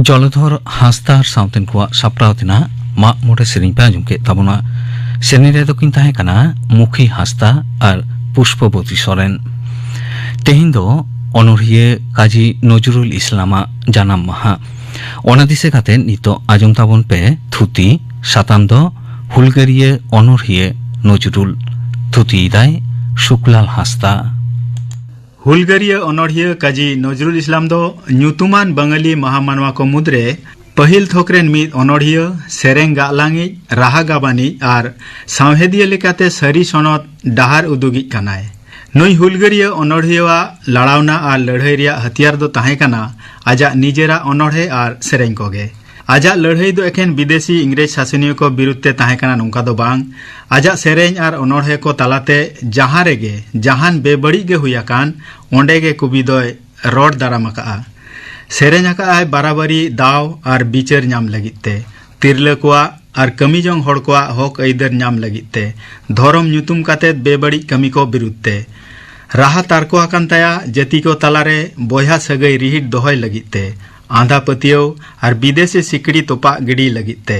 ᱪᱚᱞᱚᱫᱷᱚᱨ ᱦᱟᱸᱥᱫᱟ ᱟᱨ ᱥᱟᱶᱛᱮᱱ ᱠᱚᱣᱟᱜ ᱥᱟᱯᱲᱟᱣ ᱛᱮᱱᱟᱜ ᱢᱟᱜ ᱢᱚᱬᱮ ᱥᱮᱨᱮᱧ ᱯᱮ ᱟᱸᱡᱚᱢ ᱠᱮᱫ ᱛᱟᱵᱚᱱᱟ᱾ ᱥᱮᱨᱮᱧ ᱨᱮᱫᱚ ᱠᱤᱱ ᱛᱟᱦᱮᱸ ᱠᱟᱱᱟ ᱢᱩᱠᱷᱤ ᱦᱟᱸᱥᱫᱟ ᱟᱨ ᱯᱩᱥᱯᱚᱵᱚᱛᱤ ᱥᱚᱨᱮᱱ᱾ ᱛᱮᱦᱮᱧ ᱫᱚ ᱚᱱᱚᱬᱦᱤᱭᱟᱹ ᱠᱟᱡᱤ ᱱᱚᱡᱨᱩᱞ ᱤᱥᱞᱟᱢᱟᱜ ᱡᱟᱱᱟᱢ ᱢᱟᱦᱟ᱾ ᱚᱱᱟ ᱫᱤᱥᱟᱹ ᱠᱟᱛᱮ ᱱᱤᱛᱚᱜ ᱟᱸᱡᱚᱢ ᱛᱟᱵᱚᱱ ᱯᱮ ᱛᱷᱩᱛᱤ᱾ ᱥᱟᱛᱟᱢ ᱫᱚ ᱦᱩᱞᱜᱟᱹᱨᱤᱭᱟᱹ ᱚᱱᱚᱬᱦᱤᱭᱟᱹ ᱱᱚᱡᱨᱩᱞ᱾ ᱛᱷᱩᱛᱤᱭᱮᱫᱟᱭ ᱥᱩᱠᱞᱟᱞ ᱦᱟᱸᱥᱫᱟ᱾ ᱦᱩᱞᱜᱟᱹᱨᱤᱭᱟᱹ ᱚᱱᱚᱬᱦᱤᱭᱟᱹ ᱠᱟᱡᱤ ᱱᱚᱡᱨᱩᱞ ᱤᱥᱞᱟᱢ ᱫᱚ ᱧᱩᱛᱩᱢᱟᱱ ᱵᱟᱝᱟᱞᱤ ᱢᱟᱦᱟ ᱢᱟᱱᱣᱟ ᱠᱚ ᱢᱩᱫᱽᱨᱮ ᱯᱟᱹᱦᱤᱞ ᱛᱷᱚᱠ ᱨᱮᱱ ᱢᱤᱫ ᱚᱱᱚᱬᱦᱤᱭᱟᱹ, ᱥᱮᱨᱮᱧ ᱜᱟᱜ ᱞᱟᱝᱤᱡ, ᱨᱟᱦᱟ ᱜᱟᱵᱟᱱᱤᱡ ᱟᱨ ᱥᱟᱶᱦᱮᱫᱤᱭᱟᱹ ᱞᱮᱠᱟᱛᱮ ᱥᱟᱹᱨᱤ ᱥᱚᱱᱚᱛ ᱰᱟᱦᱟᱨ ᱩᱫᱩᱜᱤᱡ ᱠᱟᱱᱟᱭ᱾ ᱱᱩᱭ ᱦᱩᱞᱜᱟᱹᱨᱤᱭᱟᱹ ᱚᱱᱚᱬᱦᱤᱭᱟᱹᱣᱟᱜ ᱞᱟᱲᱟᱣᱱᱟ ᱟᱨ ᱞᱟᱹᱲᱦᱟᱹᱭ ᱨᱮᱭᱟᱜ ᱦᱟᱹᱛᱤᱭᱟᱨ ᱫᱚ ᱛᱟᱦᱮᱸ ᱠᱟᱱᱟ ᱟᱡᱟᱜ ᱱᱤᱡᱮᱨᱟᱜ ᱚᱱᱚᱬᱦᱮ ᱟᱨ ᱥᱮᱨᱮᱧ ᱠᱚᱜᱮ᱾ ᱟᱡᱟᱜ ᱞᱟᱹᱲᱦᱟᱹᱭ ᱫᱚ ᱮᱠᱷᱮᱱ ᱵᱤᱫᱮᱥᱤ ᱤᱝᱨᱮᱡᱽ ᱥᱟᱥᱚᱱᱤᱭᱟᱹ ᱠᱚ ᱵᱤᱨᱩᱫᱷ ᱛᱮ ᱛᱟᱦᱮᱸ ᱠᱟᱱᱟ ᱱᱚᱝᱠᱟ ᱫᱚ ᱵᱟᱝ᱾ ᱟᱡᱟᱜ ᱥᱮᱨᱮᱧ ᱟᱨ ᱚᱱᱚᱬᱦᱮ ᱠᱚ ᱛᱟᱞᱟᱛᱮ ᱡᱟᱦᱟᱸ ᱨᱮᱜᱮ ᱡᱟᱦᱟᱱ ᱵᱮᱵᱟᱹᱲᱤᱡ ᱜᱮ ᱦᱩᱭ ᱟᱠᱟᱱ, ᱚᱸᱰᱮ ᱜᱮ ᱠᱚᱵᱤ ᱫᱚᱭ ᱨᱚᱲ ᱫᱟᱨᱟᱢ ᱟᱠᱟᱫᱼᱟ᱾ ᱥᱮᱨᱮᱧ ᱟᱠᱟᱫᱼᱟᱭ ᱵᱟᱨᱟᱵᱟᱨᱤ ᱫᱟᱣ ᱟᱨ ᱵᱤᱪᱟᱹᱨ ᱧᱟᱢ ᱞᱟᱹᱜᱤᱫ ᱛᱮ, ᱛᱤᱨᱞᱟᱹ ᱠᱚᱣᱟᱜ ᱟᱨ ᱠᱟᱹᱢᱤ ᱡᱚᱝ ᱦᱚᱲ ᱠᱚᱣᱟᱜ ᱦᱚᱠ ᱟᱹᱭᱫᱟᱹᱨ ᱧᱟᱢ ᱞᱟᱹᱜᱤᱫ ᱛᱮ, ᱫᱷᱚᱨᱚᱢ ᱧᱩᱛᱩᱢ ᱠᱟᱛᱮ ᱵᱮᱵᱟᱹᱲᱤᱡ ᱠᱟᱹᱢᱤ ᱠᱚ ᱵᱤᱨᱩᱫᱷ ᱛᱮ᱾ ᱨᱟᱦᱟ ᱛᱟᱨᱠᱚ ᱟᱠᱟᱱ ᱛᱟᱭᱟ ᱡᱟᱹᱛᱤ ᱠᱚ ᱛᱟᱞᱟᱨᱮ ᱵᱚᱭᱦᱟ ᱥᱟᱹᱜᱟᱹᱭ ᱨᱤᱦᱤᱴ ᱫᱚᱦᱚᱭ ᱞᱟᱹᱜᱤᱫ ᱛᱮ, ᱟᱸᱫᱷᱟ ᱯᱟᱹᱛᱭᱟᱹᱣ ᱟᱨ ᱵᱤᱫᱮᱥᱤ ᱥᱤᱠᱲᱤ ᱛᱚᱯᱟᱜ ᱜᱤᱰᱤ ᱞᱟᱹᱜᱤᱫ ᱛᱮ᱾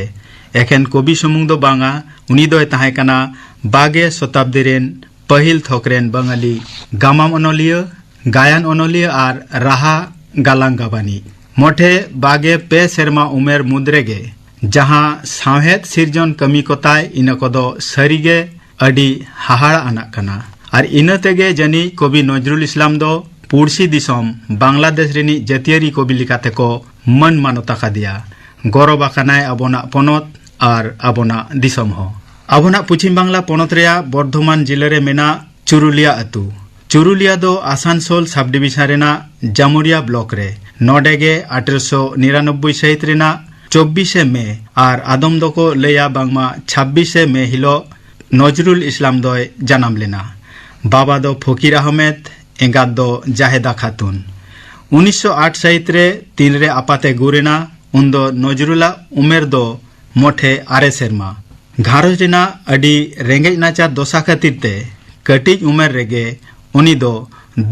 ᱮᱠᱷᱮᱱ ᱠᱚᱵᱤ ᱥᱩᱢᱩᱝ ᱫᱚ ᱵᱟᱝᱟ, ᱩᱱᱤ ᱫᱚᱭ ᱛᱟᱦᱮᱸ ᱠᱟᱱᱟ ᱵᱟᱜᱮ ᱥᱚᱛᱟᱵᱫᱤ ᱨᱮᱱ ᱯᱟᱹᱦᱤᱞ ᱛᱷᱚᱠ ᱨᱮᱱ ᱵᱟᱝᱟᱞᱤ ᱜᱟᱢᱟᱢ ᱚᱱᱚᱞᱤᱭᱟᱹ, ᱜᱟᱭᱟᱱ ᱚᱱᱚᱞᱤᱭᱟᱹ ᱟᱨ ᱨᱟᱦᱟ ᱜᱟᱞᱟᱝ ᱜᱟᱵᱟᱱᱤᱡ᱾ ᱢᱚᱴᱷᱮ ᱵᱟᱜᱮ ᱯᱮ ᱥᱮᱨᱢᱟ ᱩᱢᱮᱨ ᱢᱩᱫᱽ ᱨᱮᱜᱮ ᱡᱟᱦᱟᱸ ᱥᱟᱶᱦᱮᱫ ᱥᱤᱨᱡᱚᱱ ᱠᱟᱹᱢᱤ ᱠᱚ ᱛᱟᱭ, ᱤᱱᱟᱹ ᱠᱚᱫᱚ ᱥᱟᱹᱨᱤᱜᱮ ᱟᱹᱰᱤ ᱦᱟᱦᱟᱲᱟ ᱟᱱᱟᱜ ᱠᱟᱱᱟ᱾ ᱟᱨ ᱤᱱᱟᱹ ᱛᱮᱜᱮ ᱡᱟᱹᱱᱤᱡ ᱠᱚᱵᱤ ᱱᱚᱡᱨᱩᱞ ᱤᱥᱞᱟᱢ ᱫᱚ ᱯᱩᱲᱥᱤ ᱫᱤᱥᱚᱢ ᱵᱟᱝᱞᱟᱫᱮᱥ ᱨᱤᱱᱤᱡ ᱡᱟᱹᱛᱤᱭᱟᱹᱨᱤ ᱠᱚᱵᱤ ᱞᱮᱠᱟᱛᱮ ᱠᱚ ᱢᱟᱹᱱ ᱢᱟᱱᱚᱛ ᱟᱠᱟᱫᱮᱭᱟ᱾ ᱜᱚᱨᱚᱵ ᱟᱠᱟᱱᱟᱭ ᱟᱵᱚᱱᱟᱜ ᱯᱚᱱᱚᱛ ᱟᱨ ᱟᱵᱚᱱᱟᱜ ᱫᱤᱥᱚᱢ ᱦᱚᱸ᱾ ᱟᱵᱚᱱᱟᱜ ᱯᱚᱪᱷᱤᱢ ᱵᱟᱝᱞᱟ ᱯᱚᱱᱚᱛ ᱨᱮᱭᱟᱜ ᱵᱚᱨᱫᱷᱚᱢᱟᱱ ᱡᱤᱞᱟᱹ ᱨᱮ ᱢᱮᱱᱟᱜ ᱪᱩᱨᱩᱞᱤᱭᱟ ᱟᱹᱛᱩ᱾ ᱪᱩᱨᱩᱞᱤᱭᱟ ᱫᱚ ᱟᱥᱟᱱᱥᱳᱞ ᱥᱟᱵ ᱰᱤᱵᱤᱡᱚᱱ ᱨᱮᱱᱟᱜ ᱡᱟᱢᱩᱨᱤᱭᱟ ᱵᱞᱚᱠ ᱨᱮ᱾ ᱱᱚᱰᱮ ᱜᱮ ᱟᱴᱷᱨᱚᱥᱚ ᱱᱤᱨᱟᱱᱚᱵᱵᱳᱭ ᱥᱟᱹᱦᱤᱛ ᱨᱮᱱᱟᱜ ᱪᱚᱵᱵᱤᱥᱮ ᱢᱮ ᱟᱨ ᱟᱫᱚᱢ ᱫᱚᱠᱚ ᱞᱟᱹᱭᱟ ᱵᱟᱝᱢᱟ ᱪᱷᱟᱵᱵᱤᱥᱮ ᱢᱮ ᱦᱤᱞᱚᱜ ᱱᱚᱡᱨᱩᱞ ᱤᱥᱞᱟᱢ ᱫᱚᱭ ᱡᱟᱱᱟᱢ ᱞᱮᱱᱟ᱾ ᱵᱟᱵᱟ ᱫᱚ ᱯᱷᱚᱠᱤᱨ ᱟᱦᱢᱮᱫ, ᱮᱸᱜᱟᱛ ᱫᱚ ᱡᱟᱦᱮᱫᱟ ᱠᱷᱟᱛᱩᱱ᱾ ᱩᱱᱤᱥᱥᱚ ᱟᱴ ᱥᱟᱹᱦᱤᱛ ᱨᱮ ᱛᱤᱱᱨᱮ ᱟᱯᱟᱛᱮ ᱜᱩᱨ ᱮᱱᱟ, ᱩᱱᱫᱚ ᱱᱚᱡᱨᱩᱞᱟᱜ ᱩᱢᱮᱨ ᱫᱚ ᱢᱚᱴᱷᱮ ᱟᱨᱮ ᱥᱮᱨᱢᱟ᱾ ᱜᱷᱟᱨᱚᱸᱡᱽ ᱨᱮᱱᱟᱜ ᱟᱹᱰᱤ ᱨᱮᱸᱜᱮᱡ ᱱᱟᱪᱟᱨ ᱫᱚᱥᱟ ᱠᱷᱟᱹᱛᱤᱨ ᱛᱮ ᱠᱟᱹᱴᱤᱡ ᱩᱢᱮᱨ ᱨᱮᱜᱮ ᱩᱱᱤ ᱫᱚ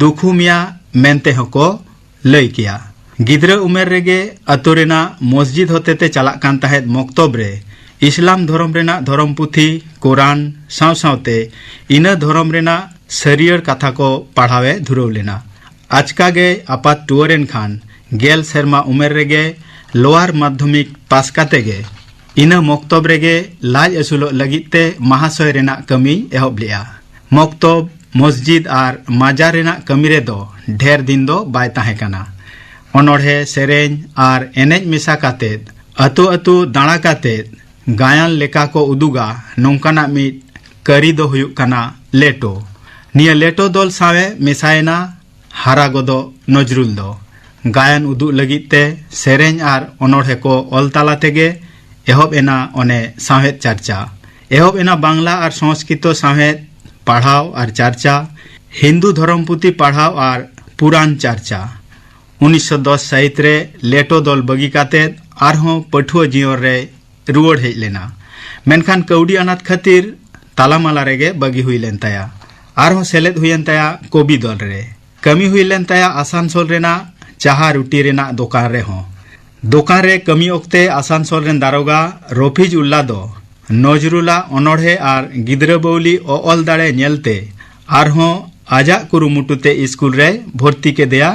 ᱫᱩᱠᱷᱩ ᱢᱤᱭᱟ ᱢᱮᱱᱛᱮ ᱦᱚᱸᱠᱚ ᱞᱟᱹᱭ ᱠᱮᱭᱟ᱾ ᱜᱤᱫᱽᱨᱟᱹ ᱩᱢᱮᱨ ᱨᱮᱜᱮ ᱟᱛᱳ ᱨᱮᱱᱟᱜ ᱢᱚᱥᱡᱤᱫ ᱦᱚᱛᱮᱛᱮ ᱪᱟᱞᱟᱜ ᱠᱟᱱ ᱛᱟᱦᱮᱸᱫ ᱢᱚᱠᱛᱚᱵ ᱨᱮ ᱤᱥᱞᱟᱢ ᱫᱷᱚᱨᱚᱢ ᱨᱮᱱᱟᱜ ᱫᱷᱚᱨᱚᱢ ᱯᱩᱛᱷᱤ, ᱠᱳᱨᱟᱱ ᱥᱟᱶ ᱥᱟᱶᱛᱮ ᱤᱱᱟᱹ ᱫᱷᱚᱨᱚᱢ ᱨᱮᱱᱟᱜ ᱥᱟᱹᱨᱤᱭᱟᱹᱲ ᱠᱟᱛᱷᱟ ᱠᱚ ᱯᱟᱲᱦᱟᱣ ᱮ ᱫᱷᱩᱨᱟᱹᱣ ᱞᱮᱱᱟ᱾ ᱟᱪᱠᱟ ᱜᱮᱭ ᱟᱯᱟᱛ ᱴᱩᱣᱟᱹᱨ ᱮᱱ ᱠᱷᱟᱱ ᱜᱮᱞ ᱥᱮᱨᱢᱟ ᱩᱢᱮᱨ ᱨᱮᱜᱮ ᱞᱳᱣᱟᱨ ᱢᱟᱫᱽᱫᱷᱚᱢᱤᱠ ᱯᱟᱥ ᱠᱟᱛᱮ ᱜᱮ ᱤᱱᱟᱹ ᱢᱚᱠᱛᱚᱵ ᱨᱮᱜᱮ ᱞᱟᱡ ᱟᱹᱥᱩᱞᱚᱜ ᱞᱟᱹᱜᱤᱫ ᱛᱮ ᱢᱟᱦᱟᱥᱚᱭ ᱨᱮᱱᱟᱜ ᱠᱟᱹᱢᱤᱭ ᱮᱦᱚᱵ ᱞᱮᱫᱼᱟ᱾ ᱢᱚᱠᱛᱚᱵ, ᱢᱚᱥᱡᱤᱫ ᱟᱨ ᱢᱟᱡᱟᱨ ᱨᱮᱱᱟᱜ ᱠᱟᱹᱢᱤ ᱨᱮᱫᱚ ᱰᱷᱮᱨ ᱫᱤᱱ ᱫᱚ ᱵᱟᱭ ᱛᱟᱦᱮᱸ ᱠᱟᱱᱟ᱾ ᱚᱱᱚᱬᱦᱮ, ᱥᱮᱨᱮᱧ ᱟᱨ ᱮᱱᱮᱡ ᱢᱮᱥᱟ ᱠᱟᱛᱮ ᱟᱛᱳ ᱟᱛᱳ ᱫᱟᱬᱟ ᱠᱟᱛᱮ ᱜᱟᱭᱟᱱ ᱞᱮᱠᱟ ᱠᱚ ᱩᱫᱩᱜᱟ ᱱᱚᱝᱠᱟᱱᱟᱜ ᱢᱤᱫ ᱠᱟᱹᱨᱤ ᱫᱚ ᱦᱩᱭᱩᱜ ᱠᱟᱱᱟ ᱞᱮᱴᱚ᱾ ᱱᱤᱭᱟᱹ ᱞᱮᱴᱚ ᱫᱚᱞ ᱥᱟᱶ ᱮ ᱢᱮᱥᱟᱭᱮᱱᱟ ᱦᱟᱨᱟ ᱜᱚᱫᱚᱜ ᱱᱚᱡᱽᱨᱩᱞ ᱫᱚ᱾ ᱜᱟᱭᱟᱱ ᱩᱫᱩᱜ ᱞᱟᱹᱜᱤᱫ ᱛᱮ ᱥᱮᱨᱮᱧ ᱟᱨ ᱚᱱᱚᱬᱦᱮ ᱠᱚ ᱚᱞ ᱛᱟᱞᱟ ᱛᱮᱜᱮ ᱮᱦᱚᱵ ᱮᱱᱟ ᱚᱱᱮ ᱥᱟᱶᱦᱮᱫ ᱪᱟᱨᱪᱟ᱾ ᱮᱦᱚᱵ ᱮᱱᱟ ᱵᱟᱝᱞᱟ ᱟᱨ ᱥᱚᱝᱥᱠᱨᱤᱛᱚ ᱥᱟᱶᱦᱮᱫ ᱯᱟᱲᱦᱟᱣ ᱟᱨ ᱪᱟᱨᱪᱟ, ᱦᱤᱱᱫᱩ ᱫᱷᱚᱨᱚᱢ ᱯᱩᱛᱷᱤ ᱯᱟᱲᱦᱟᱣ ᱟᱨ ᱯᱩᱨᱟᱱ ᱪᱟᱨᱪᱟ᱾ ᱩᱱᱤᱥᱥᱚ ᱫᱚᱥ ᱥᱟᱹᱦᱤᱛ ᱨᱮ ᱞᱮᱴᱚ ᱫᱚᱞ ᱵᱟᱹᱜᱤ ᱠᱟᱛᱮ ᱟᱨᱦᱚᱸ ᱯᱟᱹᱴᱷᱩᱣᱟᱹ ᱡᱤᱭᱚᱱ ᱨᱮ ᱨᱩᱣᱟᱹᱲ ᱦᱮᱡ ᱞᱮᱱᱟ᱾ ᱢᱮᱱᱠᱷᱟᱱ ᱠᱟᱹᱣᱰᱤ ᱟᱱᱟᱴ ᱠᱷᱟᱹᱛᱤᱨ ᱛᱟᱞᱟᱢᱟᱞᱟ ᱨᱮᱜᱮ ᱵᱟᱹᱜᱤ ᱦᱩᱭ ᱞᱮᱱ ᱛᱟᱭᱟ᱾ ᱟᱨᱦᱚᱸ ᱥᱮᱞᱮᱫ ᱦᱩᱭᱮᱱ ᱛᱟᱭᱟ ᱠᱚᱵᱤ ᱫᱚᱞ ᱨᱮ᱾ ᱠᱟᱹᱢᱤ ᱦᱩᱭ ᱞᱮᱱ ᱛᱟᱭᱟ ᱟᱥᱟᱱᱥᱳᱞ ᱨᱮᱱᱟᱜ ᱪᱟᱦᱟ ᱨᱩᱴᱤ ᱨᱮᱱᱟᱜ ᱫᱚᱠᱟᱱ ᱨᱮᱦᱚᱸ᱾ ᱫᱚᱠᱟᱱ ᱨᱮ ᱠᱟᱹᱢᱤ ᱚᱠᱛᱮ ᱟᱥᱟᱱᱥᱳᱞ ᱨᱮᱱ ᱫᱟᱨᱚᱜᱟ ᱨᱚᱯᱷᱤᱡ ᱩᱞᱞᱟ ᱫᱚ ᱱᱚᱡᱨᱩᱞᱟᱜ ᱚᱱᱚᱬᱦᱮ ᱟᱨ ᱜᱤᱫᱽᱨᱟᱹ ᱵᱟᱹᱣᱞᱤ ᱚᱚᱞ ᱫᱟᱲᱮ ᱧᱮᱞᱛᱮ ᱟᱨᱦᱚᱸ ᱟᱡᱟᱜ ᱠᱩᱨᱩᱢᱩᱴᱩ ᱛᱮ ᱤᱥᱠᱩᱞ ᱨᱮᱭ ᱵᱷᱚᱨᱛᱤ ᱠᱮᱫᱮᱭᱟ᱾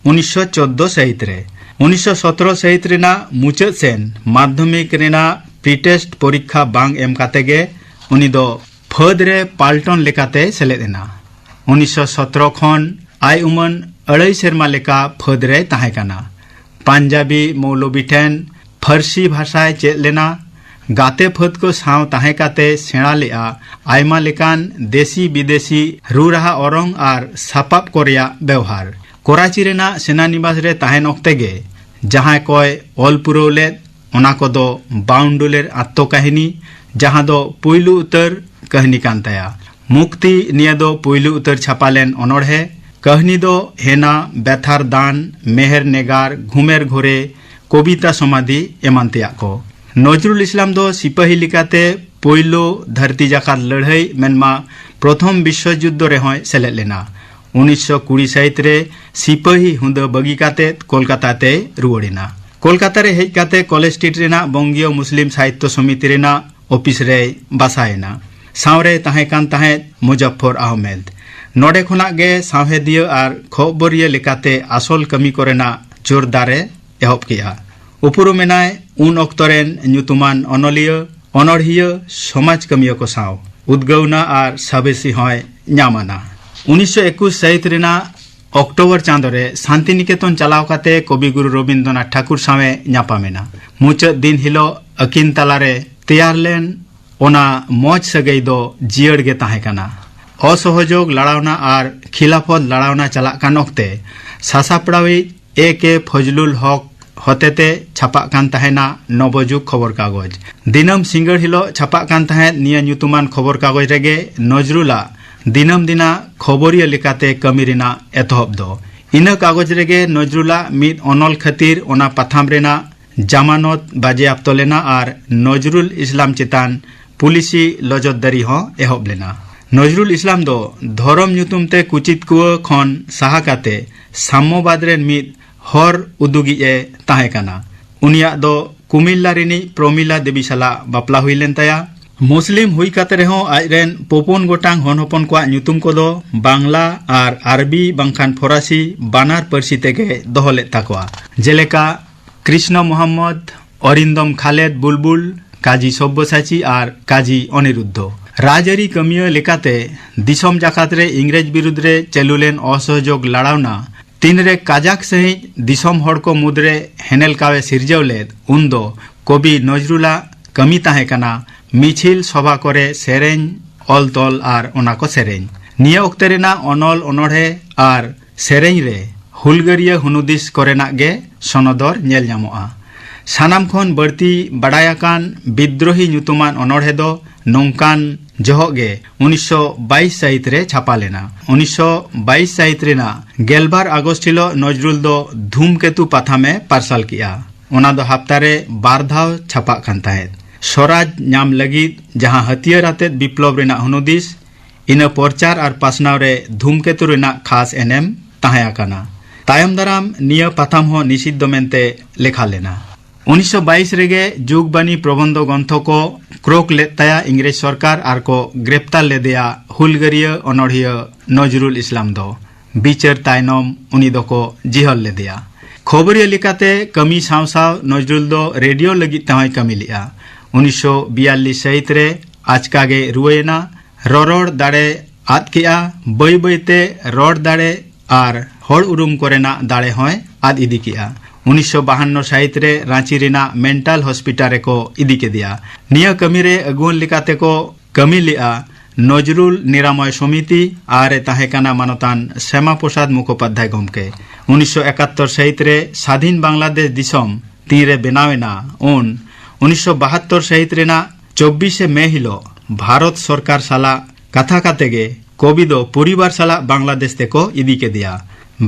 ᱩᱱᱤᱥᱥᱚ ᱪᱳᱫᱫᱳ ᱥᱟᱹᱦᱤᱛ ᱨᱮ, ᱩᱱᱤᱥᱥᱚ ᱥᱚᱛᱨᱚ ᱥᱟᱹᱦᱤᱛ ᱨᱮᱱᱟᱜ ᱢᱩᱪᱟᱹᱫ ᱥᱮᱱ ᱢᱟᱫᱽᱫᱷᱚᱢᱤᱠ ᱨᱮᱱᱟᱜ ᱯᱨᱤᱴᱮᱥᱴ ᱯᱚᱨᱤᱠᱠᱷᱟ ᱵᱟᱝ ᱮᱢ ᱠᱟᱛᱮ ᱜᱮ ᱩᱱᱤ ᱫᱚ ᱯᱷᱟᱹᱫᱽ ᱨᱮ ᱯᱟᱞᱴᱚᱱ ᱞᱮᱠᱟᱛᱮᱭ ᱥᱮᱞᱮᱫ ᱮᱱᱟ᱾ ᱩᱱᱤᱥᱥᱚ ᱥᱚᱛᱨᱚ ᱠᱷᱚᱱ ᱟᱭ ᱩᱢᱟᱹᱱ ᱟᱹᱲᱟᱹᱭ ᱥᱮᱨᱢᱟ ᱞᱮᱠᱟ ᱯᱷᱟᱹᱫᱽ ᱨᱮᱭ ᱛᱟᱦᱮᱸ ᱠᱟᱱᱟ᱾ ᱯᱟᱧᱡᱟᱵᱤ ᱢᱚᱣᱞᱚᱵᱤ ᱴᱷᱮᱱ ᱯᱷᱟᱹᱨᱥᱤ ᱵᱷᱟᱥᱟᱭ ᱪᱮᱫ ᱞᱮᱱᱟ᱾ ᱜᱟᱛᱮ ᱯᱷᱟᱹᱫᱽ ᱠᱚ ᱥᱟᱶ ᱛᱟᱦᱮᱸ ᱠᱟᱛᱮ ᱥᱮᱬᱟ ᱞᱮᱫᱼᱟ ᱟᱭᱢᱟ ᱞᱮᱠᱟᱱ ᱫᱮᱥᱤ ᱵᱤᱫᱮᱥᱤ ᱨᱩ ᱨᱟᱦᱟ ᱚᱨᱚᱝ ᱟᱨ ᱥᱟᱯᱟᱵ ᱠᱚ ᱨᱮᱭᱟᱜ ᱵᱮᱣᱦᱟᱨ᱾ ᱠᱚᱨᱟᱪᱤ ᱨᱮᱱᱟᱜ ᱥᱮᱱᱟᱱᱤᱵᱟᱥ ᱨᱮ ᱛᱟᱦᱮᱱ ᱚᱠᱛᱮ ᱜᱮ ᱡᱟᱦᱟᱸ ᱠᱚᱭ ᱚᱞ ᱯᱩᱨᱟᱹᱣ ᱞᱮᱫ, ᱚᱱᱟ ᱠᱚᱫᱚ ᱵᱟᱣᱩᱱᱰᱩᱞᱮᱨ ᱟᱛᱛᱚ ᱠᱟᱹᱦᱱᱤ, ᱡᱟᱦᱟᱸ ᱫᱚ ᱯᱩᱭᱞᱩ ᱩᱛᱟᱹᱨ ᱠᱟᱹᱦᱱᱤ ᱠᱟᱱ ᱛᱟᱭᱟ᱾ ᱢᱩᱠᱛᱤ ᱱᱤᱭᱟᱹ ᱫᱚ ᱯᱩᱭᱞᱩ ᱩᱛᱟᱹᱨ ᱪᱷᱟᱯᱟ ᱞᱮᱱ ᱚᱱᱚᱬᱦᱮ᱾ ᱠᱟᱹᱦᱱᱤ ᱫᱚ ᱦᱮᱱᱟ, ᱵᱮᱛᱷᱟᱨ ᱫᱟᱱ, ᱢᱮᱦᱮᱨ ᱱᱮᱜᱟᱨ, ᱜᱷᱩᱢᱮᱨ ᱜᱷᱳᱨᱮ, ᱠᱚᱵᱤᱛᱟ ᱥᱚᱢᱟᱫᱷᱤ ᱮᱢᱟᱱ ᱛᱮᱭᱟᱜ ᱠᱚ᱾ ᱱᱚᱡᱨᱩᱞ ᱤᱥᱞᱟᱢ ᱫᱚ ᱥᱤᱯᱟᱹᱦᱤ ᱞᱮᱠᱟᱛᱮ ᱯᱩᱭᱞᱩ ᱫᱷᱟᱹᱨᱛᱤ ᱡᱟᱠᱟᱛ ᱞᱟᱹᱲᱦᱟᱹᱭ ᱢᱮᱱᱢᱟ ᱯᱨᱚᱛᱷᱚᱢ ᱵᱤᱥᱥᱚ ᱡᱩᱫᱽᱫᱷᱚ ᱨᱮᱦᱚᱸᱭ ᱥᱮᱞᱮᱫ ᱞᱮᱱᱟ᱾ ᱩᱱᱤᱥᱥᱚ ᱠᱩᱲᱤ ᱥᱟᱹᱦᱤᱛ ᱨᱮ ᱥᱤᱯᱟᱹᱦᱤ ᱦᱩᱸᱫᱟᱹ ᱵᱟᱹᱜᱤ ᱠᱟᱛᱮ ᱠᱳᱞᱠᱟᱛᱟ ᱛᱮᱭ ᱨᱩᱣᱟᱹᱲ ᱮᱱᱟ᱾ ᱠᱳᱞᱠᱟᱛᱟ ᱨᱮ ᱦᱮᱡ ᱠᱟᱛᱮ ᱠᱚᱞᱮᱡᱽ ᱥᱴᱨᱤᱴ ᱨᱮᱱᱟᱜ ᱵᱚᱝᱜᱤᱭᱚ ᱢᱩᱥᱞᱤᱢ ᱥᱟᱦᱤᱛᱛᱚ ᱥᱚᱢᱤᱛᱤ ᱨᱮᱱᱟᱜ ᱚᱯᱷᱤᱥ ᱨᱮᱭ ᱵᱟᱥᱟ ᱮᱱᱟ᱾ ᱥᱟᱶᱨᱮᱭ ᱛᱟᱦᱮᱸ ᱠᱟᱱ ᱛᱟᱦᱮᱸᱫ ᱢᱩᱡᱟᱯᱷᱚᱨ ᱟᱦᱢᱮᱫ᱾ ᱱᱚᱰᱮ ᱠᱷᱚᱱᱟᱜ ᱜᱮ ᱥᱟᱶᱦᱮᱫᱤᱭᱟᱹ ᱟᱨ ᱠᱷᱚᱵᱚᱨᱤᱭᱟᱹ ᱞᱮᱠᱟᱛᱮ ᱟᱥᱚᱞ ᱠᱟᱹᱢᱤ ᱠᱚᱨᱮᱱᱟᱜ ᱡᱳᱨᱫᱟᱨᱮ ᱮᱦᱚᱵ ᱠᱮᱜᱼᱟ᱾ ᱩᱯᱨᱩᱢ ᱮᱱᱟᱭ ᱩᱱ ᱚᱠᱛᱚ ᱨᱮᱱ ᱧᱩᱛᱩᱢᱟᱱ ᱚᱱᱚᱞᱤᱭᱟᱹ, ᱚᱱᱚᱲᱦᱤᱭᱟᱹ, ᱥᱚᱢᱟᱡᱽ ᱠᱟᱹᱢᱤᱭᱟᱹ ᱠᱚ ᱥᱟᱶ᱾ ᱩᱫᱽᱜᱟᱹᱣᱱᱟ ᱟᱨ ᱥᱟᱵᱮᱥᱤ ᱦᱚᱸᱭ ᱧᱟᱢ ᱟᱱᱟ᱾ ᱩᱱᱤᱥᱥᱚ ᱮᱠᱩᱥ ᱥᱟᱹᱦᱤᱛ ᱨᱮᱱᱟᱜ ᱚᱠᱴᱳᱵᱚᱨ ᱪᱟᱸᱫᱚ ᱨᱮ ᱥᱟᱱᱛᱤᱱᱤᱠᱮᱛᱚᱱ ᱪᱟᱞᱟᱣ ᱠᱟᱛᱮ ᱠᱚᱵᱤᱜᱩᱨᱩ ᱨᱚᱵᱤᱱᱫᱨᱚᱱᱟᱛᱷ ᱴᱷᱟᱠᱩᱨ ᱥᱟᱶ ᱮ ᱧᱟᱯᱟᱢ ᱮᱱᱟ᱾ ᱢᱩᱪᱟᱹᱫ ᱫᱤᱱ ᱦᱤᱞᱳᱜ ᱟᱹᱠᱤᱱ ᱛᱟᱞᱟᱨᱮ ᱛᱮᱭᱟᱨ ᱞᱮᱱ ᱚᱱᱟ ᱢᱚᱡᱽ ᱥᱟᱹᱜᱟᱹᱭ ᱫᱚ ᱡᱤᱭᱟᱹᱲ ᱜᱮ ᱛᱟᱦᱮᱸ ᱠᱟᱱᱟ᱾ ᱚᱥᱚᱦᱚᱡᱳᱜᱽ ᱞᱟᱲᱟᱣᱱᱟ ᱟᱨ ᱠᱷᱤᱞᱟᱯᱚᱛ ᱞᱟᱲᱟᱣᱱᱟ ᱪᱟᱞᱟᱜ ᱠᱟᱱ ᱚᱠᱛᱮ ᱥᱟᱥᱟᱯᱲᱟᱣᱤᱡ ᱮ ᱠᱮ ᱯᱷᱚᱡᱽᱞᱩᱞ ᱦᱚᱠ ᱦᱚᱛᱮᱛᱮ ᱪᱷᱟᱯᱟᱜ ᱠᱟᱱ ᱛᱟᱦᱮᱱᱟ ᱱᱚᱵᱚᱡᱩᱜᱽ ᱠᱷᱚᱵᱚᱨ ᱠᱟᱜᱚᱡᱽ᱾ ᱫᱤᱱᱟᱹᱢ ᱥᱤᱸᱜᱟᱹᱲ ᱦᱤᱞᱳᱜ ᱪᱷᱟᱯᱟᱜ ᱠᱟᱱ ᱛᱟᱦᱮᱸᱫ ᱱᱤᱭᱟᱹ ᱧᱩᱛᱩᱢᱟᱱ ᱠᱷᱚᱵᱚᱨ ᱠᱟᱜᱚᱡᱽ ᱨᱮᱜᱮ ᱱᱚᱡᱽᱨᱩᱞᱟᱜ ᱫᱤᱱᱟᱹᱢ ᱫᱤᱱᱟᱜ ᱠᱷᱚᱵᱚᱨᱤᱭᱟᱹ ᱞᱮᱠᱟᱛᱮ ᱠᱟᱹᱢᱤ ᱨᱮᱱᱟᱜ ᱮᱛᱚᱦᱚᱵ ᱫᱚ᱾ ᱤᱱᱟᱹ ᱠᱟᱜᱚᱡᱽ ᱨᱮᱜᱮ ᱱᱚᱡᱽᱨᱩᱞᱟᱜ ᱢᱤᱫ ᱚᱱᱚᱞ ᱠᱷᱟᱹᱛᱤᱨ ᱚᱱᱟ ᱯᱟᱛᱷᱟᱢ ᱨᱮᱱᱟᱜ ᱡᱟᱢᱟᱱᱚᱛ ᱵᱟᱡᱮᱭᱟᱯᱛᱚ ᱞᱮᱱᱟ ᱟᱨ ᱱᱚᱡᱽᱨᱩᱞ ᱤᱥᱞᱟᱢ ᱪᱮᱛᱟᱱ ᱯᱩᱞᱤᱥᱤ ᱞᱚᱡᱚᱫ ᱫᱟᱹᱨᱤ ᱦᱚᱸ ᱮᱦᱚᱵ ᱞᱮᱱᱟ᱾ ᱱᱚᱡᱽᱨᱩᱞ ᱤᱥᱞᱟᱢ ᱫᱚ ᱫᱷᱚᱨᱚᱢ ᱧᱩᱛᱩᱢ ᱛᱮ ᱠᱩᱪᱤᱛ ᱠᱩᱣᱟᱹ ᱠᱷᱚᱱ ᱥᱟᱦᱟ ᱠᱟᱛᱮ ᱥᱟᱢᱢᱚᱵᱟᱫ ᱨᱮᱱ ᱢᱤᱫ ᱦᱚᱨ ᱩᱫᱩᱜᱤᱡ ᱮ ᱛᱟᱦᱮᱸ ᱠᱟᱱᱟ᱾ ᱩᱱᱤᱭᱟᱜ ᱫᱚ ᱠᱩᱢᱤᱞᱞᱟ ᱨᱤᱱᱤᱡ ᱯᱨᱚᱢᱤᱞᱟ ᱫᱮᱵᱤ ᱥᱟᱞᱟᱜ ᱵᱟᱯᱞᱟ ᱦᱩᱭ ᱞᱮᱱ ᱛᱟᱭᱟ᱾ ᱢᱩᱥᱞᱤᱢ ᱦᱩᱭ ᱠᱟᱛᱮ ᱨᱮᱦᱚᱸ ᱟᱡ ᱨᱮᱱ ᱯᱩᱯᱩᱱ ᱜᱚᱴᱟᱝ ᱦᱚᱱ ᱦᱚᱯᱚᱱ ᱠᱚᱣᱟᱜ ᱧᱩᱛᱩᱢ ᱠᱚᱫᱚ ᱵᱟᱝᱞᱟ ᱟᱨ ᱟᱨᱵᱤ ᱵᱟᱝᱠᱷᱟᱱ ᱯᱷᱚᱨᱟᱥᱤ ᱵᱟᱱᱟᱨ ᱯᱟᱹᱨᱥᱤ ᱛᱮᱜᱮ ᱫᱚᱦᱚ ᱞᱮᱫ ᱛᱟᱠᱚᱣᱟ, ᱡᱮᱞᱮᱠᱟ ᱠᱨᱤᱥᱱᱚ ᱢᱚᱦᱚᱢᱢᱚᱫᱽ, ᱚᱨᱤᱱᱫᱚᱢ ᱠᱷᱟᱞᱮᱫ ᱵᱩᱞᱵᱩᱞ, ᱠᱟᱡᱤ ᱥᱚᱵᱵᱚᱥᱟᱪᱤ ᱟᱨ ᱠᱟᱡᱤ ᱚᱱᱤᱨᱩᱫᱽᱫᱷᱚ᱾ ᱨᱟᱡᱽᱟᱹᱨᱤ ᱠᱟᱹᱢᱤᱭᱟᱹ ᱞᱮᱠᱟᱛᱮ ᱫᱤᱥᱚᱢ ᱡᱟᱠᱟᱛ ᱨᱮ ᱤᱝᱨᱮᱡᱽ ᱵᱤᱨᱩᱫᱽ ᱨᱮ ᱪᱟᱹᱞᱩ ᱞᱮᱱ ᱚᱥᱚᱦᱚᱡᱳᱜᱽ ᱞᱟᱲᱟᱣᱱᱟ ᱛᱤᱱᱨᱮ ᱠᱟᱡᱟᱠ ᱥᱟᱹᱦᱤᱡ ᱫᱤᱥᱚᱢ ᱦᱚᱲ ᱠᱚ ᱢᱩᱫᱽᱨᱮ ᱦᱮᱱᱮᱞ ᱠᱟᱣᱮ ᱥᱤᱨᱡᱟᱹᱣ ᱞᱮᱫ, ᱩᱱᱫᱚ ᱠᱚᱵᱤ ᱱᱚᱡᱽᱨᱩᱞᱟᱜ ᱠᱟᱹᱢᱤ ᱛᱟᱦᱮᱸ ᱠᱟᱱᱟ ᱢᱤᱪᱷᱤᱞ ᱥᱚᱵᱷᱟ ᱠᱚᱨᱮ ᱥᱮᱨᱮᱧ, ᱚᱞ ᱛᱚᱞ ᱟᱨ ᱚᱱᱟ ᱠᱚ ᱥᱮᱨᱮᱧ᱾ ᱱᱤᱭᱟᱹ ᱚᱠᱛᱮ ᱨᱮᱱᱟᱜ ᱚᱱᱚᱞ ᱚᱱᱚᱬᱦᱮ ᱟᱨ ᱥᱮᱨᱮᱧ ᱨᱮ ᱦᱩᱞᱜᱟᱹᱨᱤᱭᱟᱹ ᱦᱩᱱᱩᱫᱤᱥ ᱠᱚᱨᱮᱱᱟᱜ ᱜᱮ ᱥᱚᱱᱚᱫᱚᱨ ᱧᱮᱞ ᱧᱟᱢᱚᱜᱼᱟ᱾ ᱥᱟᱱᱟᱢ ᱠᱷᱚᱱ ᱵᱟᱹᱲᱛᱤ ᱵᱟᱰᱟᱭ ᱟᱠᱟᱱ ᱵᱤᱫᱽᱨᱳᱦᱤ ᱧᱩᱛᱩᱢᱟᱱ ᱚᱱᱚᱬᱦᱮ ᱫᱚ ᱱᱚᱝᱠᱟᱱ ᱡᱚᱦᱚᱜ ᱜᱮ ᱩᱱᱤᱥᱥᱚ ᱵᱟᱭᱤᱥ ᱥᱟᱹᱦᱤᱛ ᱨᱮ ᱪᱷᱟᱯᱟ ᱞᱮᱱᱟ᱾ ᱩᱱᱤᱥᱥᱚ ᱵᱟᱭᱤᱥ ᱥᱟᱹᱦᱤᱛ ᱨᱮᱱᱟᱜ ᱜᱮᱞᱵᱟᱨ ᱟᱜᱚᱥᱴ ᱦᱤᱞᱚᱜ ᱱᱚᱡᱽᱨᱩᱞ ᱫᱚ ᱫᱷᱩᱢᱠᱮᱛᱩ ᱯᱟᱛᱷᱟᱢ ᱮ ᱯᱟᱨᱥᱟᱞ ᱠᱮᱜᱼᱟ᱾ ᱚᱱᱟ ᱫᱚ ᱦᱟᱯᱛᱟ ᱨᱮ ᱵᱟᱨ ᱫᱷᱟᱣ ᱪᱷᱟᱯᱟᱜ ᱠᱟᱱ ᱛᱟᱦᱮᱸᱫ᱾ ᱥᱚᱨᱟᱡᱽ ᱧᱟᱢ ᱞᱟᱹᱜᱤᱫ ᱡᱟᱦᱟᱸ ᱦᱟᱹᱛᱭᱟᱹᱨ ᱟᱛᱮᱫ ᱵᱤᱯᱞᱚᱵ ᱨᱮᱱᱟᱜ ᱦᱩᱱᱩᱫᱤᱥ, ᱤᱱᱟᱹ ᱯᱚᱨᱪᱟᱨ ᱟᱨ ᱯᱟᱥᱱᱟᱣ ᱨᱮ ᱫᱷᱩᱢᱠᱮᱛᱩ ᱨᱮᱱᱟᱜ ᱠᱷᱟᱥ ᱮᱱᱮᱢ ᱛᱟᱦᱮᱸ ᱟᱠᱟᱱᱟ᱾ ᱛᱟᱭᱚᱢ ᱫᱟᱨᱟᱢ ᱱᱤᱭᱟᱹ ᱯᱟᱛᱷᱟᱢ ᱦᱚᱸ ᱱᱤᱥᱤᱫᱷ ᱫᱚ ᱢᱮᱱᱛᱮ ᱞᱮᱠᱷᱟ ᱞᱮᱱᱟ᱾ ᱩᱱᱤᱥᱥᱚ ᱵᱟᱭᱤᱥ ᱨᱮᱜᱮ ᱡᱩᱜᱽᱵᱟᱱᱤ ᱯᱨᱚᱵᱚᱱᱫᱷᱚ ᱜᱨᱚᱱᱛᱷᱚ ᱠᱚ ᱠᱨᱳᱠ ᱞᱮᱫ ᱛᱟᱭᱟ ᱤᱝᱨᱮᱡᱽ ᱥᱚᱨᱠᱟᱨ ᱟᱨ ᱠᱚ ᱜᱨᱮᱯᱛᱟᱨ ᱞᱮᱫᱮᱭᱟ ᱦᱩᱞᱜᱟᱹᱨᱤᱭᱟᱹ ᱚᱱᱚᱬᱦᱤᱭᱟᱹ ᱱᱚᱡᱽᱨᱩᱞ ᱤᱥᱞᱟᱢ ᱫᱚ᱾ ᱵᱤᱪᱟᱹᱨ ᱛᱟᱭᱱᱚᱢ ᱩᱱᱤ ᱫᱚᱠᱚ ᱡᱤᱦᱚᱞ ᱞᱮᱫᱮᱭᱟ᱾ ᱠᱷᱚᱵᱚᱨᱤᱭᱟᱹ ᱞᱮᱠᱟᱛᱮ ᱠᱟᱹᱢᱤ ᱥᱟᱶ ᱥᱟᱶ ᱱᱚᱡᱽᱨᱩᱞ ᱫᱚ ᱨᱮᱰᱤᱭᱳ ᱞᱟᱹᱜᱤᱫ ᱛᱮᱦᱚᱸᱭ ᱠᱟᱹᱢᱤ ᱞᱮᱫᱼᱟ᱾ ᱩᱱᱤᱥᱥᱚ ᱵᱤᱭᱟᱞᱞᱤᱥ ᱥᱟᱹᱦᱤᱛ ᱨᱮ ᱟᱪᱠᱟ ᱜᱮ ᱨᱩᱣᱟᱹᱭᱮᱱᱟ᱾ ᱨᱚᱨᱚᱲ ᱫᱟᱲᱮ ᱟᱫ ᱠᱮᱫᱼᱟ᱾ ᱵᱟᱹᱭ ᱵᱟᱹᱭᱛᱮ ᱨᱚᱲ ᱫᱟᱲᱮ ᱟᱨ ᱦᱚᱲ ᱩᱨᱩᱢ ᱠᱚᱨᱮᱱᱟᱜ ᱫᱟᱲᱮ ᱦᱚᱸᱭ ᱟᱫ ᱤᱫᱤ ᱠᱮᱫᱼᱟ᱾ ᱩᱱᱤᱥᱥᱚ ᱵᱟᱦᱟᱱᱱᱚ ᱥᱟᱹᱦᱤᱛ ᱨᱮ ᱨᱟᱸᱪᱤ ᱨᱮᱱᱟᱜ ᱢᱮᱱᱴᱟᱞ ᱦᱚᱥᱯᱤᱴᱟᱞ ᱨᱮᱠᱚ ᱤᱫᱤ ᱠᱮᱫᱮᱭᱟ᱾ ᱱᱤᱭᱟᱹ ᱠᱟᱹᱢᱤᱨᱮ ᱟᱹᱜᱩᱣᱟᱹᱱ ᱞᱮᱠᱟᱛᱮ ᱠᱚ ᱠᱟᱹᱢᱤ ᱞᱮᱫᱼᱟ ᱱᱚᱡᱽᱨᱩᱞ ᱱᱤᱨᱟᱢᱚᱭ ᱥᱚᱢᱤᱛᱤ ᱟᱨ ᱮ ᱛᱟᱦᱮᱸ ᱠᱟᱱᱟ ᱢᱟᱱᱚᱛᱟᱱ ᱥᱭᱟᱢᱟ ᱯᱨᱚᱥᱟᱫᱽ ᱢᱩᱠᱷᱳᱯᱟᱫᱽᱫᱷᱟᱭ ᱜᱚᱢᱠᱮ᱾ ᱩᱱᱤᱥᱥᱚ ᱮᱠᱟᱛᱛᱚᱨ ᱥᱟᱹᱦᱤᱛ ᱨᱮ ᱥᱟᱫᱷᱤᱱ ᱵᱟᱝᱞᱟᱫᱮᱥ ᱫᱤᱥᱚᱢ ᱛᱤᱱᱨᱮ ᱵᱮᱱᱟᱣ ᱮᱱᱟ, ᱩᱱ ᱩᱱᱤᱥᱥᱚ ᱵᱟᱦᱟᱛᱛᱚᱨ ᱥᱟᱹᱦᱤᱛ ᱨᱮᱱᱟᱜ ᱪᱚᱵᱵᱤᱥᱮ ᱢᱮ ᱦᱤᱞᱳᱜ ᱵᱷᱟᱨᱚᱛ ᱥᱚᱨᱠᱟᱨ ᱥᱟᱞᱟᱜ ᱠᱟᱛᱷᱟ ᱠᱟᱛᱮ ᱜᱮ ᱠᱚᱵᱤ ᱫᱚ ᱯᱚᱨᱤᱵᱟᱨ ᱥᱟᱞᱟᱜ ᱵᱟᱝᱞᱟᱫᱮᱥ ᱛᱮᱠᱚ ᱤᱫᱤ ᱠᱮᱫᱮᱭᱟ᱾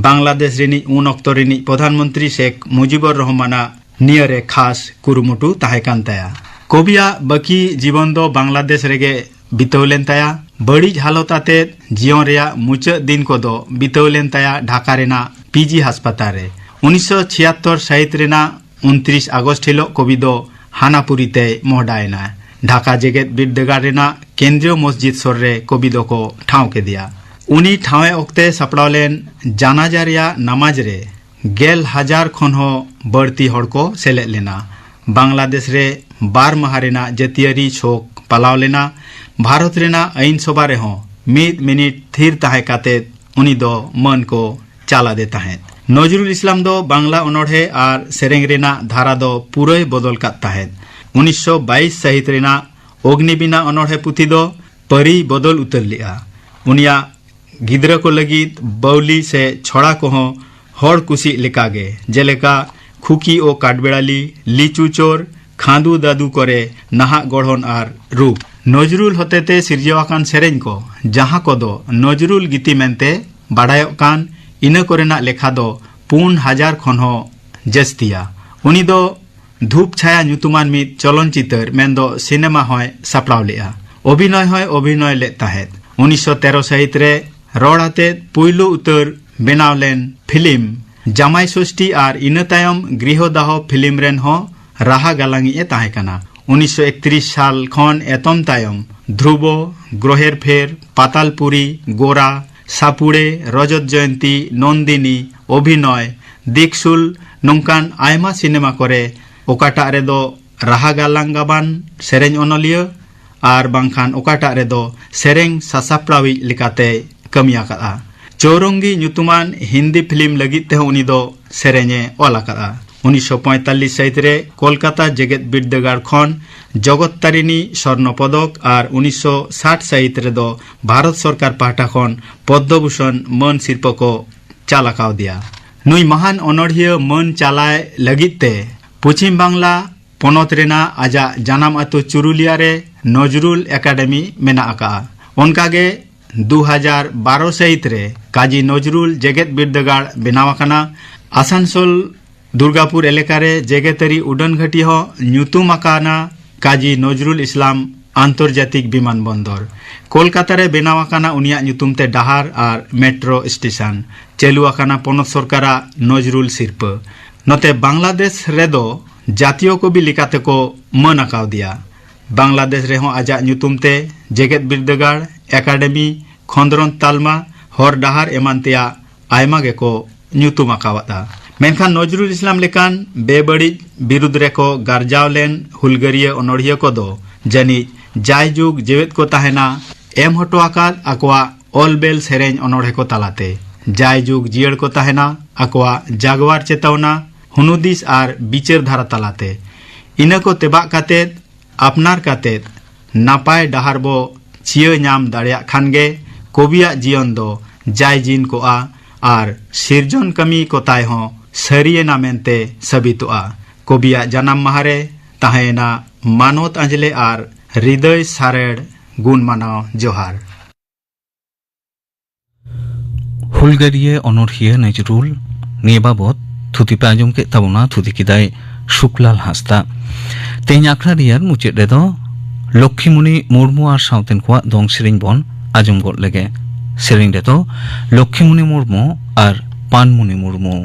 ᱵᱟᱝᱞᱟᱫᱮᱥ ᱨᱤᱱᱤᱡ ᱩᱱ ᱚᱠᱛᱚ ᱨᱤᱱᱤᱡ ᱯᱨᱚᱫᱷᱟᱱ ᱢᱚᱱᱛᱨᱤ ᱥᱮᱠ ᱢᱩᱡᱤᱵᱩᱨ ᱨᱚᱦᱢᱟᱱᱟᱜ ᱱᱤᱭᱟᱹ ᱨᱮ ᱠᱷᱟᱥ ᱠᱩᱨᱩᱢᱩᱴᱩ ᱛᱟᱦᱮᱸ ᱠᱟᱱ ᱛᱟᱭᱟ᱾ ᱠᱚᱵᱤᱭᱟᱜ ᱵᱟᱹᱠᱤ ᱡᱤᱵᱚᱱ ᱫᱚ ᱵᱟᱝᱞᱟᱫᱮᱥ ᱨᱮᱜᱮ ᱵᱤᱛᱟᱹᱣ ᱞᱮᱱ ᱛᱟᱭᱟ᱾ ᱵᱟᱹᱲᱤᱡ ᱦᱟᱞᱚᱛ ᱟᱛᱮᱫ ᱡᱤᱭᱚᱱ ᱨᱮᱭᱟᱜ ᱢᱩᱪᱟᱹᱫ ᱫᱤᱱ ᱠᱚᱫᱚ ᱵᱤᱛᱟᱹᱣ ᱞᱮᱱ ᱛᱟᱭᱟ ᱰᱷᱟᱠᱟ ᱨᱮᱱᱟᱜ ᱯᱤᱡᱤ ᱦᱟᱥᱯᱟᱛᱟᱞ ᱨᱮ᱾ ᱩᱱᱤᱥᱥᱚ ᱪᱷᱤᱭᱟᱛᱛᱚᱨ ᱥᱟᱹᱦᱤᱛ ᱨᱮᱱᱟᱜ ᱩᱱᱛᱨᱤᱥ ᱟᱜᱚᱥᱴ ᱦᱤᱞᱚᱜ ᱠᱚᱵᱤ ᱫᱚ ᱦᱟᱱᱟᱯᱩᱨᱤ ᱛᱮᱭ ᱢᱚᱦᱰᱟᱭᱮᱱᱟ᱾ ᱰᱷᱟᱠᱟ ᱡᱮᱜᱮᱛ ᱵᱤᱨᱫᱟᱹᱜᱟᱲ ᱨᱮᱱᱟᱜ ᱠᱮᱱᱫᱨᱤᱭᱚ ᱢᱚᱥᱡᱤᱫ ᱥᱩᱨ ᱨᱮ ᱠᱚᱵᱤ ᱫᱚᱠᱚ ᱴᱷᱟᱶ ᱠᱮᱫᱮᱭᱟ᱾ ᱩᱱᱤ ᱴᱷᱟᱶᱮ ᱚᱠᱛᱮ ᱥᱟᱯᱲᱟᱣ ᱞᱮᱱ ᱡᱟᱱᱟᱡᱟ ᱨᱮᱭᱟᱜ ᱱᱟᱢᱟᱡᱽ ᱨᱮ ᱜᱮᱞ ᱦᱟᱡᱟᱨ ᱠᱷᱚᱱ ᱦᱚᱸ ᱵᱟᱹᱲᱛᱤ ᱦᱚᱲ ᱠᱚ ᱥᱮᱞᱮᱫ ᱞᱮᱱᱟ᱾ ᱵᱟᱝᱞᱟᱫᱮᱥ ᱨᱮ ᱵᱟᱨ ᱢᱟᱦᱟ ᱨᱮᱱᱟᱜ ᱡᱟᱹᱛᱤᱭᱟᱹᱨᱤ ᱥᱳᱠ ᱯᱟᱞᱟᱣ ᱞᱮᱱᱟ᱾ ᱵᱷᱟᱨᱚᱛ ᱨᱮᱱᱟᱜ ᱟᱹᱭᱤᱱ ᱥᱚᱵᱷᱟ ᱨᱮᱦᱚᱸ ᱢᱤᱫ ᱢᱤᱱᱤᱴ ᱛᱷᱤᱨ ᱛᱟᱦᱮᱸ ᱠᱟᱛᱮ ᱩᱱᱤ ᱫᱚ ᱢᱟᱹᱱ ᱠᱚ ᱪᱟᱞ ᱟᱫᱮ ᱛᱟᱦᱮᱸᱫ᱾ ᱱᱚᱡᱽᱨᱩᱞ ᱤᱥᱞᱟᱢ ᱫᱚ ᱵᱟᱝᱞᱟ ᱚᱱᱚᱬᱦᱮ ᱟᱨ ᱥᱮᱨᱮᱧ ᱨᱮᱱᱟᱜ ᱫᱷᱟᱨᱟ ᱫᱚ ᱯᱩᱨᱟᱹᱭ ᱵᱚᱫᱚᱞ ᱠᱟᱫ ᱛᱟᱦᱮᱸᱫ᱾ ᱩᱱᱤᱥᱥᱚ ᱵᱟᱭᱤᱥ ᱥᱟᱹᱦᱤᱛ ᱨᱮᱱᱟᱜ ᱚᱜᱽᱱᱤᱵᱤᱱᱟ ᱚᱱᱚᱬᱦᱮ ᱯᱩᱛᱷᱤ ᱫᱚ ᱯᱟᱹᱨᱤᱭ ᱵᱚᱫᱚᱞ ᱩᱛᱟᱹᱨ ᱞᱮᱫᱼᱟ᱾ ᱩᱱᱤᱭᱟᱜ ᱜᱤᱫᱽᱨᱟᱹ ᱠᱚ ᱞᱟᱹᱜᱤᱫ ᱵᱟᱣᱞᱤ ᱥᱮ ᱪᱷᱚᱲᱟ ᱠᱚᱦᱚᱸ ᱦᱚᱲ ᱠᱩᱥᱤᱜ ᱞᱮᱠᱟᱜᱮ, ᱡᱮᱞᱮᱠᱟ ᱠᱷᱩᱠᱤ ᱳ ᱠᱟᱴᱵᱮᱲᱟᱞᱤ, ᱞᱤᱪᱩ ᱪᱳᱨ, ᱠᱷᱟᱸᱫᱩ ᱫᱟᱫᱩ ᱠᱚᱨᱮ ᱱᱟᱦᱟᱜ ᱜᱚᱲᱦᱚᱱ ᱟᱨ ᱨᱩᱯ᱾ ᱱᱚᱡᱽᱨᱩᱞ ᱦᱚᱛᱮᱛᱮ ᱥᱤᱨᱡᱟᱹᱣ ᱟᱠᱟᱱ ᱥᱮᱨᱮᱧ ᱠᱚ, ᱡᱟᱦᱟᱸ ᱠᱚᱫᱚ ᱱᱚᱡᱽᱨᱩᱞ ᱜᱤᱛᱤ ᱢᱮᱱᱛᱮ ᱵᱟᱰᱟᱭᱚᱜ ᱠᱟᱱ, ᱤᱱᱟᱹ ᱠᱚᱨᱮᱱᱟᱜ ᱞᱮᱠᱷᱟ ᱫᱚ ᱯᱩᱱ ᱦᱟᱡᱟᱨ ᱠᱷᱚᱱ ᱦᱚᱸ ᱡᱟᱹᱥᱛᱤᱭᱟ᱾ ᱩᱱᱤ ᱫᱚ ᱫᱷᱩᱯ ᱪᱷᱟᱭᱟ ᱧᱩᱛᱩᱢᱟᱱ ᱢᱤᱫ ᱪᱚᱞᱚᱱᱪᱤᱛᱟᱹᱨ ᱢᱮᱱᱫᱚ ᱥᱤᱱᱮᱢᱟ ᱦᱚᱸᱭ ᱥᱟᱯᱲᱟᱣ ᱞᱮᱫᱼᱟ᱾ ᱚᱵᱷᱤᱱᱚᱭ ᱦᱚᱸᱭ ᱚᱵᱷᱤᱱᱚᱭ ᱞᱮᱫ ᱛᱟᱦᱮᱸᱫ᱾ ᱩᱱᱤᱥᱥᱚ ᱛᱮᱨᱚ ᱥᱟᱹᱦᱤᱛ ᱨᱮ ᱨᱚᱲ ᱟᱛᱮᱫ ᱯᱩᱭᱞᱩ ᱩᱛᱟᱹᱨ ᱵᱮᱱᱟᱣ ᱞᱮᱱ ᱯᱷᱤᱞᱢ ᱡᱟᱢᱟᱭ ᱥᱚᱥᱴᱤ ᱟᱨ ᱤᱱᱟᱹ ᱛᱟᱭᱚᱢ ᱜᱨᱤᱦᱚ ᱫᱟᱦᱚ ᱯᱷᱤᱞᱢ ᱨᱮᱱ ᱦᱚᱸ ᱨᱟᱦᱟ ᱜᱟᱞᱟᱝᱤᱡ ᱮ ᱛᱟᱦᱮᱸ ᱠᱟᱱᱟ᱾ ᱩᱱᱤᱥᱥᱚ ᱮᱠᱛᱨᱤᱥ ᱥᱟᱞ ᱠᱷᱚᱱ ᱮᱛᱚᱢ ᱛᱟᱭᱚᱢ ᱫᱷᱨᱩᱵᱚ, ᱜᱨᱚᱦᱮᱨ ᱯᱷᱮᱨ, ᱯᱟᱛᱟᱞᱯᱩᱨᱤ, ᱜᱳᱨᱟ, ᱥᱟᱯᱩᱲᱮ, ᱨᱚᱡᱚᱛ ᱡᱚᱭᱚᱱᱛᱤ, ᱱᱚᱱᱫᱤᱱᱤ, ᱚᱵᱷᱤᱱᱚᱭ, ᱫᱤᱠᱥᱩᱞ ᱱᱚᱝᱠᱟᱱ ᱟᱭᱢᱟ ᱥᱤᱱᱮᱢᱟ ᱠᱚᱨᱮ ᱚᱠᱟᱴᱟᱜ ᱨᱮᱫᱚ ᱨᱟᱦᱟ ᱜᱟᱞᱟᱝ ᱜᱟᱵᱟᱱ ᱥᱮᱨᱮᱧ ᱚᱱᱚᱞᱤᱭᱟᱹ ᱟᱨ ᱵᱟᱝᱠᱷᱟᱱ ᱚᱠᱟᱴᱟᱜ ᱨᱮᱫᱚ ᱥᱮᱨᱮᱧ ᱥᱟᱥᱟᱯᱲᱟᱣᱤᱡ ᱞᱮᱠᱟᱛᱮᱭ ᱠᱟᱹᱢᱤ ᱟᱠᱟᱫᱼᱟ᱾ ᱪᱳᱣᱨᱚᱝᱜᱤ ᱧᱩᱛᱩᱢᱟᱱ ᱦᱤᱱᱫᱤ ᱯᱷᱤᱞᱢ ᱞᱟᱹᱜᱤᱫ ᱛᱮᱦᱚᱸ ᱩᱱᱤ ᱫᱚ ᱥᱮᱨᱮᱧ ᱮ ᱚᱞ ᱟᱠᱟᱫᱼᱟ᱾ ᱩᱱᱤᱥᱥᱚ ᱯᱚᱸᱭᱛᱟᱞᱞᱤᱥ ᱥᱟᱹᱦᱤᱛ ᱨᱮ ᱠᱳᱞᱠᱟᱛᱟ ᱡᱮᱜᱮᱛ ᱵᱤᱨᱫᱟᱹᱜᱟᱲ ᱠᱷᱚᱱ ᱡᱚᱜᱚᱛ ᱛᱟᱨᱤᱱᱤ ᱥᱚᱨᱱᱚ ᱯᱚᱫᱚᱠ ᱟᱨ ᱩᱱᱤᱥᱥᱚ ᱥᱟᱴ ᱥᱟᱹᱦᱤᱛ ᱨᱮᱫᱚ ᱵᱷᱟᱨᱚᱛ ᱥᱚᱨᱠᱟᱨ ᱯᱟᱦᱴᱟ ᱠᱷᱚᱱ ᱯᱚᱫᱽᱫᱚᱵᱷᱩᱥᱚᱱ ᱢᱟᱹᱱ ᱥᱤᱨᱯᱟᱹ ᱠᱚ ᱪᱟᱞ ᱟᱠᱟᱣᱫᱮᱭᱟ᱾ ᱱᱩᱭ ᱢᱟᱦᱟᱱ ᱚᱱᱚᱬᱦᱤᱭᱟᱹ ᱢᱟᱹᱱ ᱪᱟᱞᱟᱭ ᱞᱟᱹᱜᱤᱫ ᱛᱮ ᱯᱚᱪᱷᱤᱢ ᱵᱟᱝᱞᱟ ᱯᱚᱱᱚᱛ ᱨᱮᱱᱟᱜ ᱟᱡᱟᱜ ᱡᱟᱱᱟᱢ ᱟᱹᱛᱩ ᱪᱩᱨᱩᱞᱤᱭᱟ ᱨᱮ ᱱᱚᱡᱨᱩᱞ ᱮᱠᱟᱰᱮᱢᱤ ᱢᱮᱱᱟᱜ ᱟᱠᱟᱫᱼᱟ᱾ ᱚᱱᱠᱟᱜᱮ ᱫᱩ ᱦᱟᱡᱟᱨ ᱵᱟᱨᱚ ᱥᱟᱹᱦᱤᱛ ᱨᱮ ᱠᱟᱡᱤ ᱱᱚᱡᱨᱩᱞ ᱡᱮᱜᱮᱛ ᱵᱤᱨᱫᱟᱹᱜᱟᱲ ᱵᱮᱱᱟᱣ ᱟᱠᱟᱱᱟ᱾ ᱟᱥᱟᱱᱥᱳᱞ ᱫᱩᱨᱜᱟᱯᱩᱨ ᱮᱞᱟᱠᱟ ᱨᱮ ᱡᱮᱜᱮᱛᱟᱹᱨᱤ ᱩᱰᱟᱹᱱ ᱜᱷᱟᱹᱴᱤ ᱦᱚᱸ ᱧᱩᱛᱩᱢ ᱟᱠᱟᱱᱟ ᱠᱟᱡᱤ ᱱᱚᱡᱨᱩᱞ ᱤᱥᱞᱟᱢ ᱟᱱᱛᱚᱨᱡᱟᱛᱤᱠ ᱵᱤᱢᱟᱱ ᱵᱚᱱᱫᱚᱨ᱾ ᱠᱳᱞᱠᱟᱛᱟ ᱨᱮ ᱵᱮᱱᱟᱣ ᱟᱠᱟᱱᱟ ᱩᱱᱤᱭᱟᱜ ᱧᱩᱛᱩᱢ ᱛᱮ ᱰᱟᱦᱟᱨ ᱟᱨ ᱢᱮᱴᱨᱳ ᱥᱴᱮᱥᱚᱱ᱾ ᱪᱟᱹᱞᱩ ᱟᱠᱟᱱᱟ ᱯᱚᱱᱚᱛ ᱥᱚᱨᱠᱟᱨᱟᱜ ᱱᱚᱡᱨᱩᱞ ᱥᱤᱨᱯᱟᱹ᱾ ᱱᱚᱛᱮ ᱵᱟᱝᱞᱟᱫᱮᱥ ᱨᱮᱫᱚ ᱡᱟᱛᱤᱭᱚ ᱠᱚᱵᱤ ᱞᱮᱠᱟᱛᱮᱠᱚ ᱢᱟᱹᱱ ᱟᱠᱟᱣᱫᱮᱭᱟ᱾ ᱵᱟᱝᱞᱟᱫᱮᱥ ᱨᱮᱦᱚᱸ ᱟᱡᱟᱜ ᱧᱩᱛᱩᱢ ᱛᱮ ᱡᱮᱜᱮᱛ ᱵᱤᱨᱫᱟᱹᱜᱟᱲ, ᱮᱠᱟᱰᱮᱢᱤ, ᱠᱷᱚᱸᱫᱽᱨᱚᱸᱫᱽ ᱛᱟᱞᱢᱟ, ᱦᱚᱨ ᱰᱟᱦᱟᱨ ᱮᱢᱟᱱ ᱛᱮᱭᱟᱜ ᱟᱭᱢᱟ ᱜᱮᱠᱚ ᱧᱩᱛᱩᱢ ᱟᱠᱟᱣᱟᱫᱼᱟ᱾ ᱢᱮᱱᱠᱷᱟᱱ ᱱᱚᱡᱨᱩᱞ ᱤᱥᱞᱟᱢ ᱞᱮᱠᱟᱱ ᱵᱮᱵᱟᱹᱲᱤᱡ ᱵᱤᱨᱩᱫᱽ ᱨᱮᱠᱚ ᱜᱟᱨᱡᱟᱣ ᱞᱮᱱ ᱦᱩᱞᱜᱟᱹᱨᱤᱭᱟᱹ ᱚᱱᱚᱬᱦᱤᱭᱟᱹ ᱠᱚᱫᱚ ᱡᱟᱹᱱᱤᱡ ᱡᱟᱭᱡᱩᱜᱽ ᱡᱮᱣᱮᱫ ᱠᱚ ᱛᱟᱦᱮᱱᱟ, ᱮᱢ ᱦᱚᱴᱚ ᱟᱠᱟᱫ ᱟᱠᱚᱣᱟᱜ ᱚᱞ ᱵᱮᱞ ᱥᱮᱨᱮᱧ ᱚᱱᱚᱬᱦᱮ ᱠᱚ ᱛᱟᱞᱟᱛᱮ᱾ ᱡᱟᱭᱡᱩᱜᱽ ᱡᱤᱭᱟᱹᱲ ᱠᱚ ᱛᱟᱦᱮᱱᱟ ᱟᱠᱚᱣᱟᱜ ᱡᱟᱜᱣᱟᱨ ᱪᱮᱛᱟᱣᱱᱟ, ᱦᱩᱱᱩᱫᱤᱥ ᱟᱨ ᱵᱤᱪᱟᱹᱨ ᱫᱷᱟᱨᱟ ᱛᱟᱞᱟᱛᱮ᱾ ᱤᱱᱟᱹ ᱠᱚ ᱛᱮᱵᱟᱜ ᱠᱟᱛᱮᱫ ᱟᱯᱱᱟᱨ ᱠᱟᱛᱮᱫ ᱱᱟᱯᱟᱭ ᱰᱟᱦᱟᱨ ᱵᱚ ᱪᱤᱭᱟᱹ ᱧᱟᱢ ᱫᱟᱲᱮᱭᱟᱜ ᱠᱷᱟᱱ ᱜᱮ ᱠᱚᱵᱤᱭᱟᱜ ᱡᱤᱭᱚᱱ ᱫᱚ ᱡᱟᱭᱡᱤᱱ ᱠᱚᱜᱼᱟ ᱟᱨ ᱥᱤᱨᱡᱚᱱ ᱠᱟᱹᱢᱤ ᱠᱚᱛᱟᱭ ᱦᱚᱸ ᱥᱟᱹᱨᱤᱭᱮᱱᱟ ᱢᱮᱱᱛᱮ ᱥᱟᱹᱵᱤᱛᱚᱜᱼᱟ᱾ ᱠᱚᱵᱤᱭᱟᱜ ᱡᱟᱱᱟᱢ ᱢᱟᱦᱟ ᱨᱮ ᱛᱟᱦᱮᱸᱭᱮᱱᱟ ᱢᱟᱱᱚᱛ ᱟᱸᱡᱽᱞᱮ ᱟᱨ ᱦᱨᱤᱫᱟᱹᱭ ᱥᱟᱨᱮᱲ ᱜᱩᱱ ᱢᱟᱱᱟᱣ ᱡᱚᱦᱟᱨ᱾ ᱦᱩᱞᱜᱟᱹᱨᱤᱭᱟᱹ ᱚᱱᱚᱬᱦᱤᱭᱟᱹ ᱱᱚᱡᱨᱩᱞ ᱱᱤᱭᱟᱹ ᱵᱟᱵᱚᱛ ᱛᱷᱩᱛᱤ ᱯᱮ ᱟᱸᱡᱚᱢ ᱠᱮᱫ ᱛᱟᱵᱚᱱᱟ, ᱛᱷᱩᱛᱤ ᱠᱮᱫᱟᱭ ᱥᱩᱠᱞᱟᱞ ᱦᱟᱸᱥᱫᱟ᱾ ᱛᱮᱦᱮᱧ ᱟᱠᱷᱲᱟ ᱨᱮᱭᱟᱜ ᱢᱩᱪᱟᱹᱫ ᱨᱮᱫᱚ ᱞᱚᱠᱠᱷᱤᱢᱩᱱᱤ ᱢᱩᱨᱢᱩ ᱟᱨ ᱥᱟᱶᱛᱮᱱ ᱠᱚᱣᱟᱜ ᱫᱚᱝ ᱥᱮᱨᱮᱧ ᱵᱚᱱ ᱟᱸᱡᱚᱢ ᱜᱚᱫ ᱞᱮᱜᱮ᱾ ᱥᱮᱨᱮᱧ ᱨᱮᱫᱚ ᱞᱚᱠᱠᱷᱤᱢᱩᱱᱤ ᱢᱩᱨᱢᱩ ᱟᱨ ᱯᱟᱱᱢᱩᱱᱤ ᱢᱩᱨᱢᱩ᱾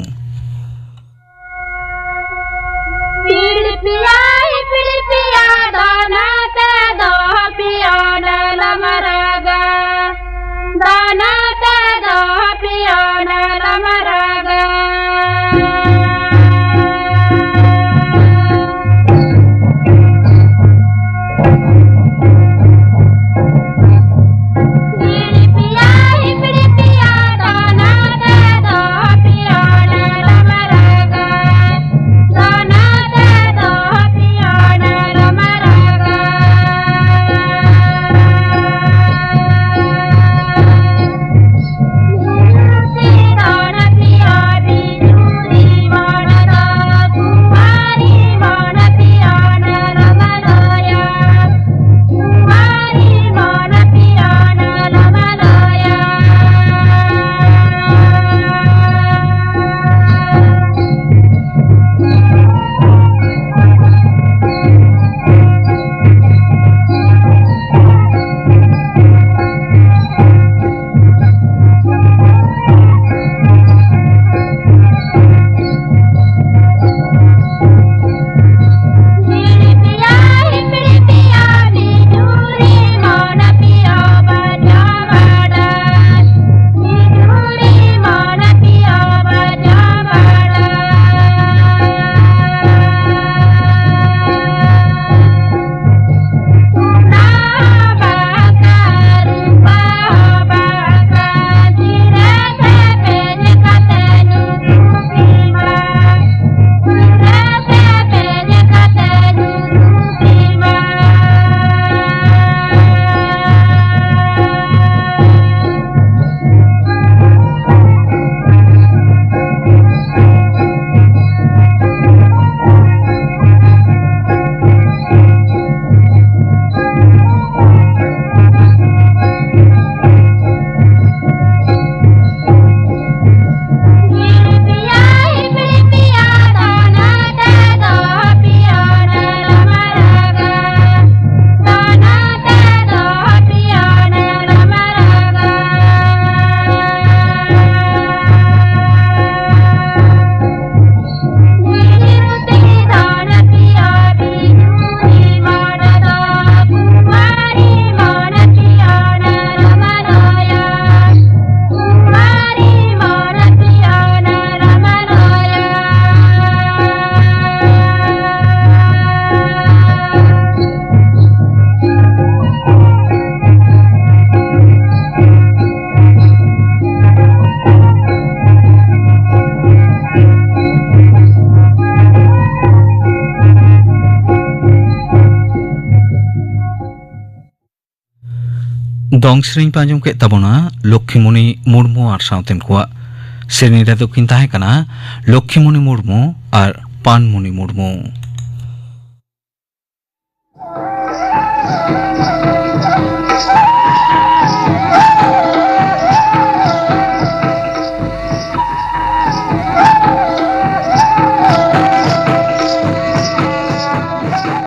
ᱫᱚᱝ ᱥᱮᱨᱮᱧ ᱯᱮ ᱟᱸᱡᱚᱢ ᱠᱮᱫ ᱛᱟᱵᱚᱱᱟ ᱞᱚᱠᱠᱷᱤᱢᱚᱱᱤ ᱢᱩᱨᱢᱩ ᱟᱨ ᱥᱟᱶᱛᱮᱱ ᱠᱚᱣᱟᱜ᱾ ᱥᱮᱨᱮᱧ ᱨᱮ ᱫᱚᱠᱤᱱ ᱛᱟᱦᱮᱸ ᱠᱟᱱᱟ ᱞᱚᱠᱠᱷᱤᱢᱚᱱᱤ ᱢᱩᱨᱢᱩ ᱟᱨ ᱯᱟᱱᱢᱩᱱᱤ ᱢᱩᱨᱢᱩ᱾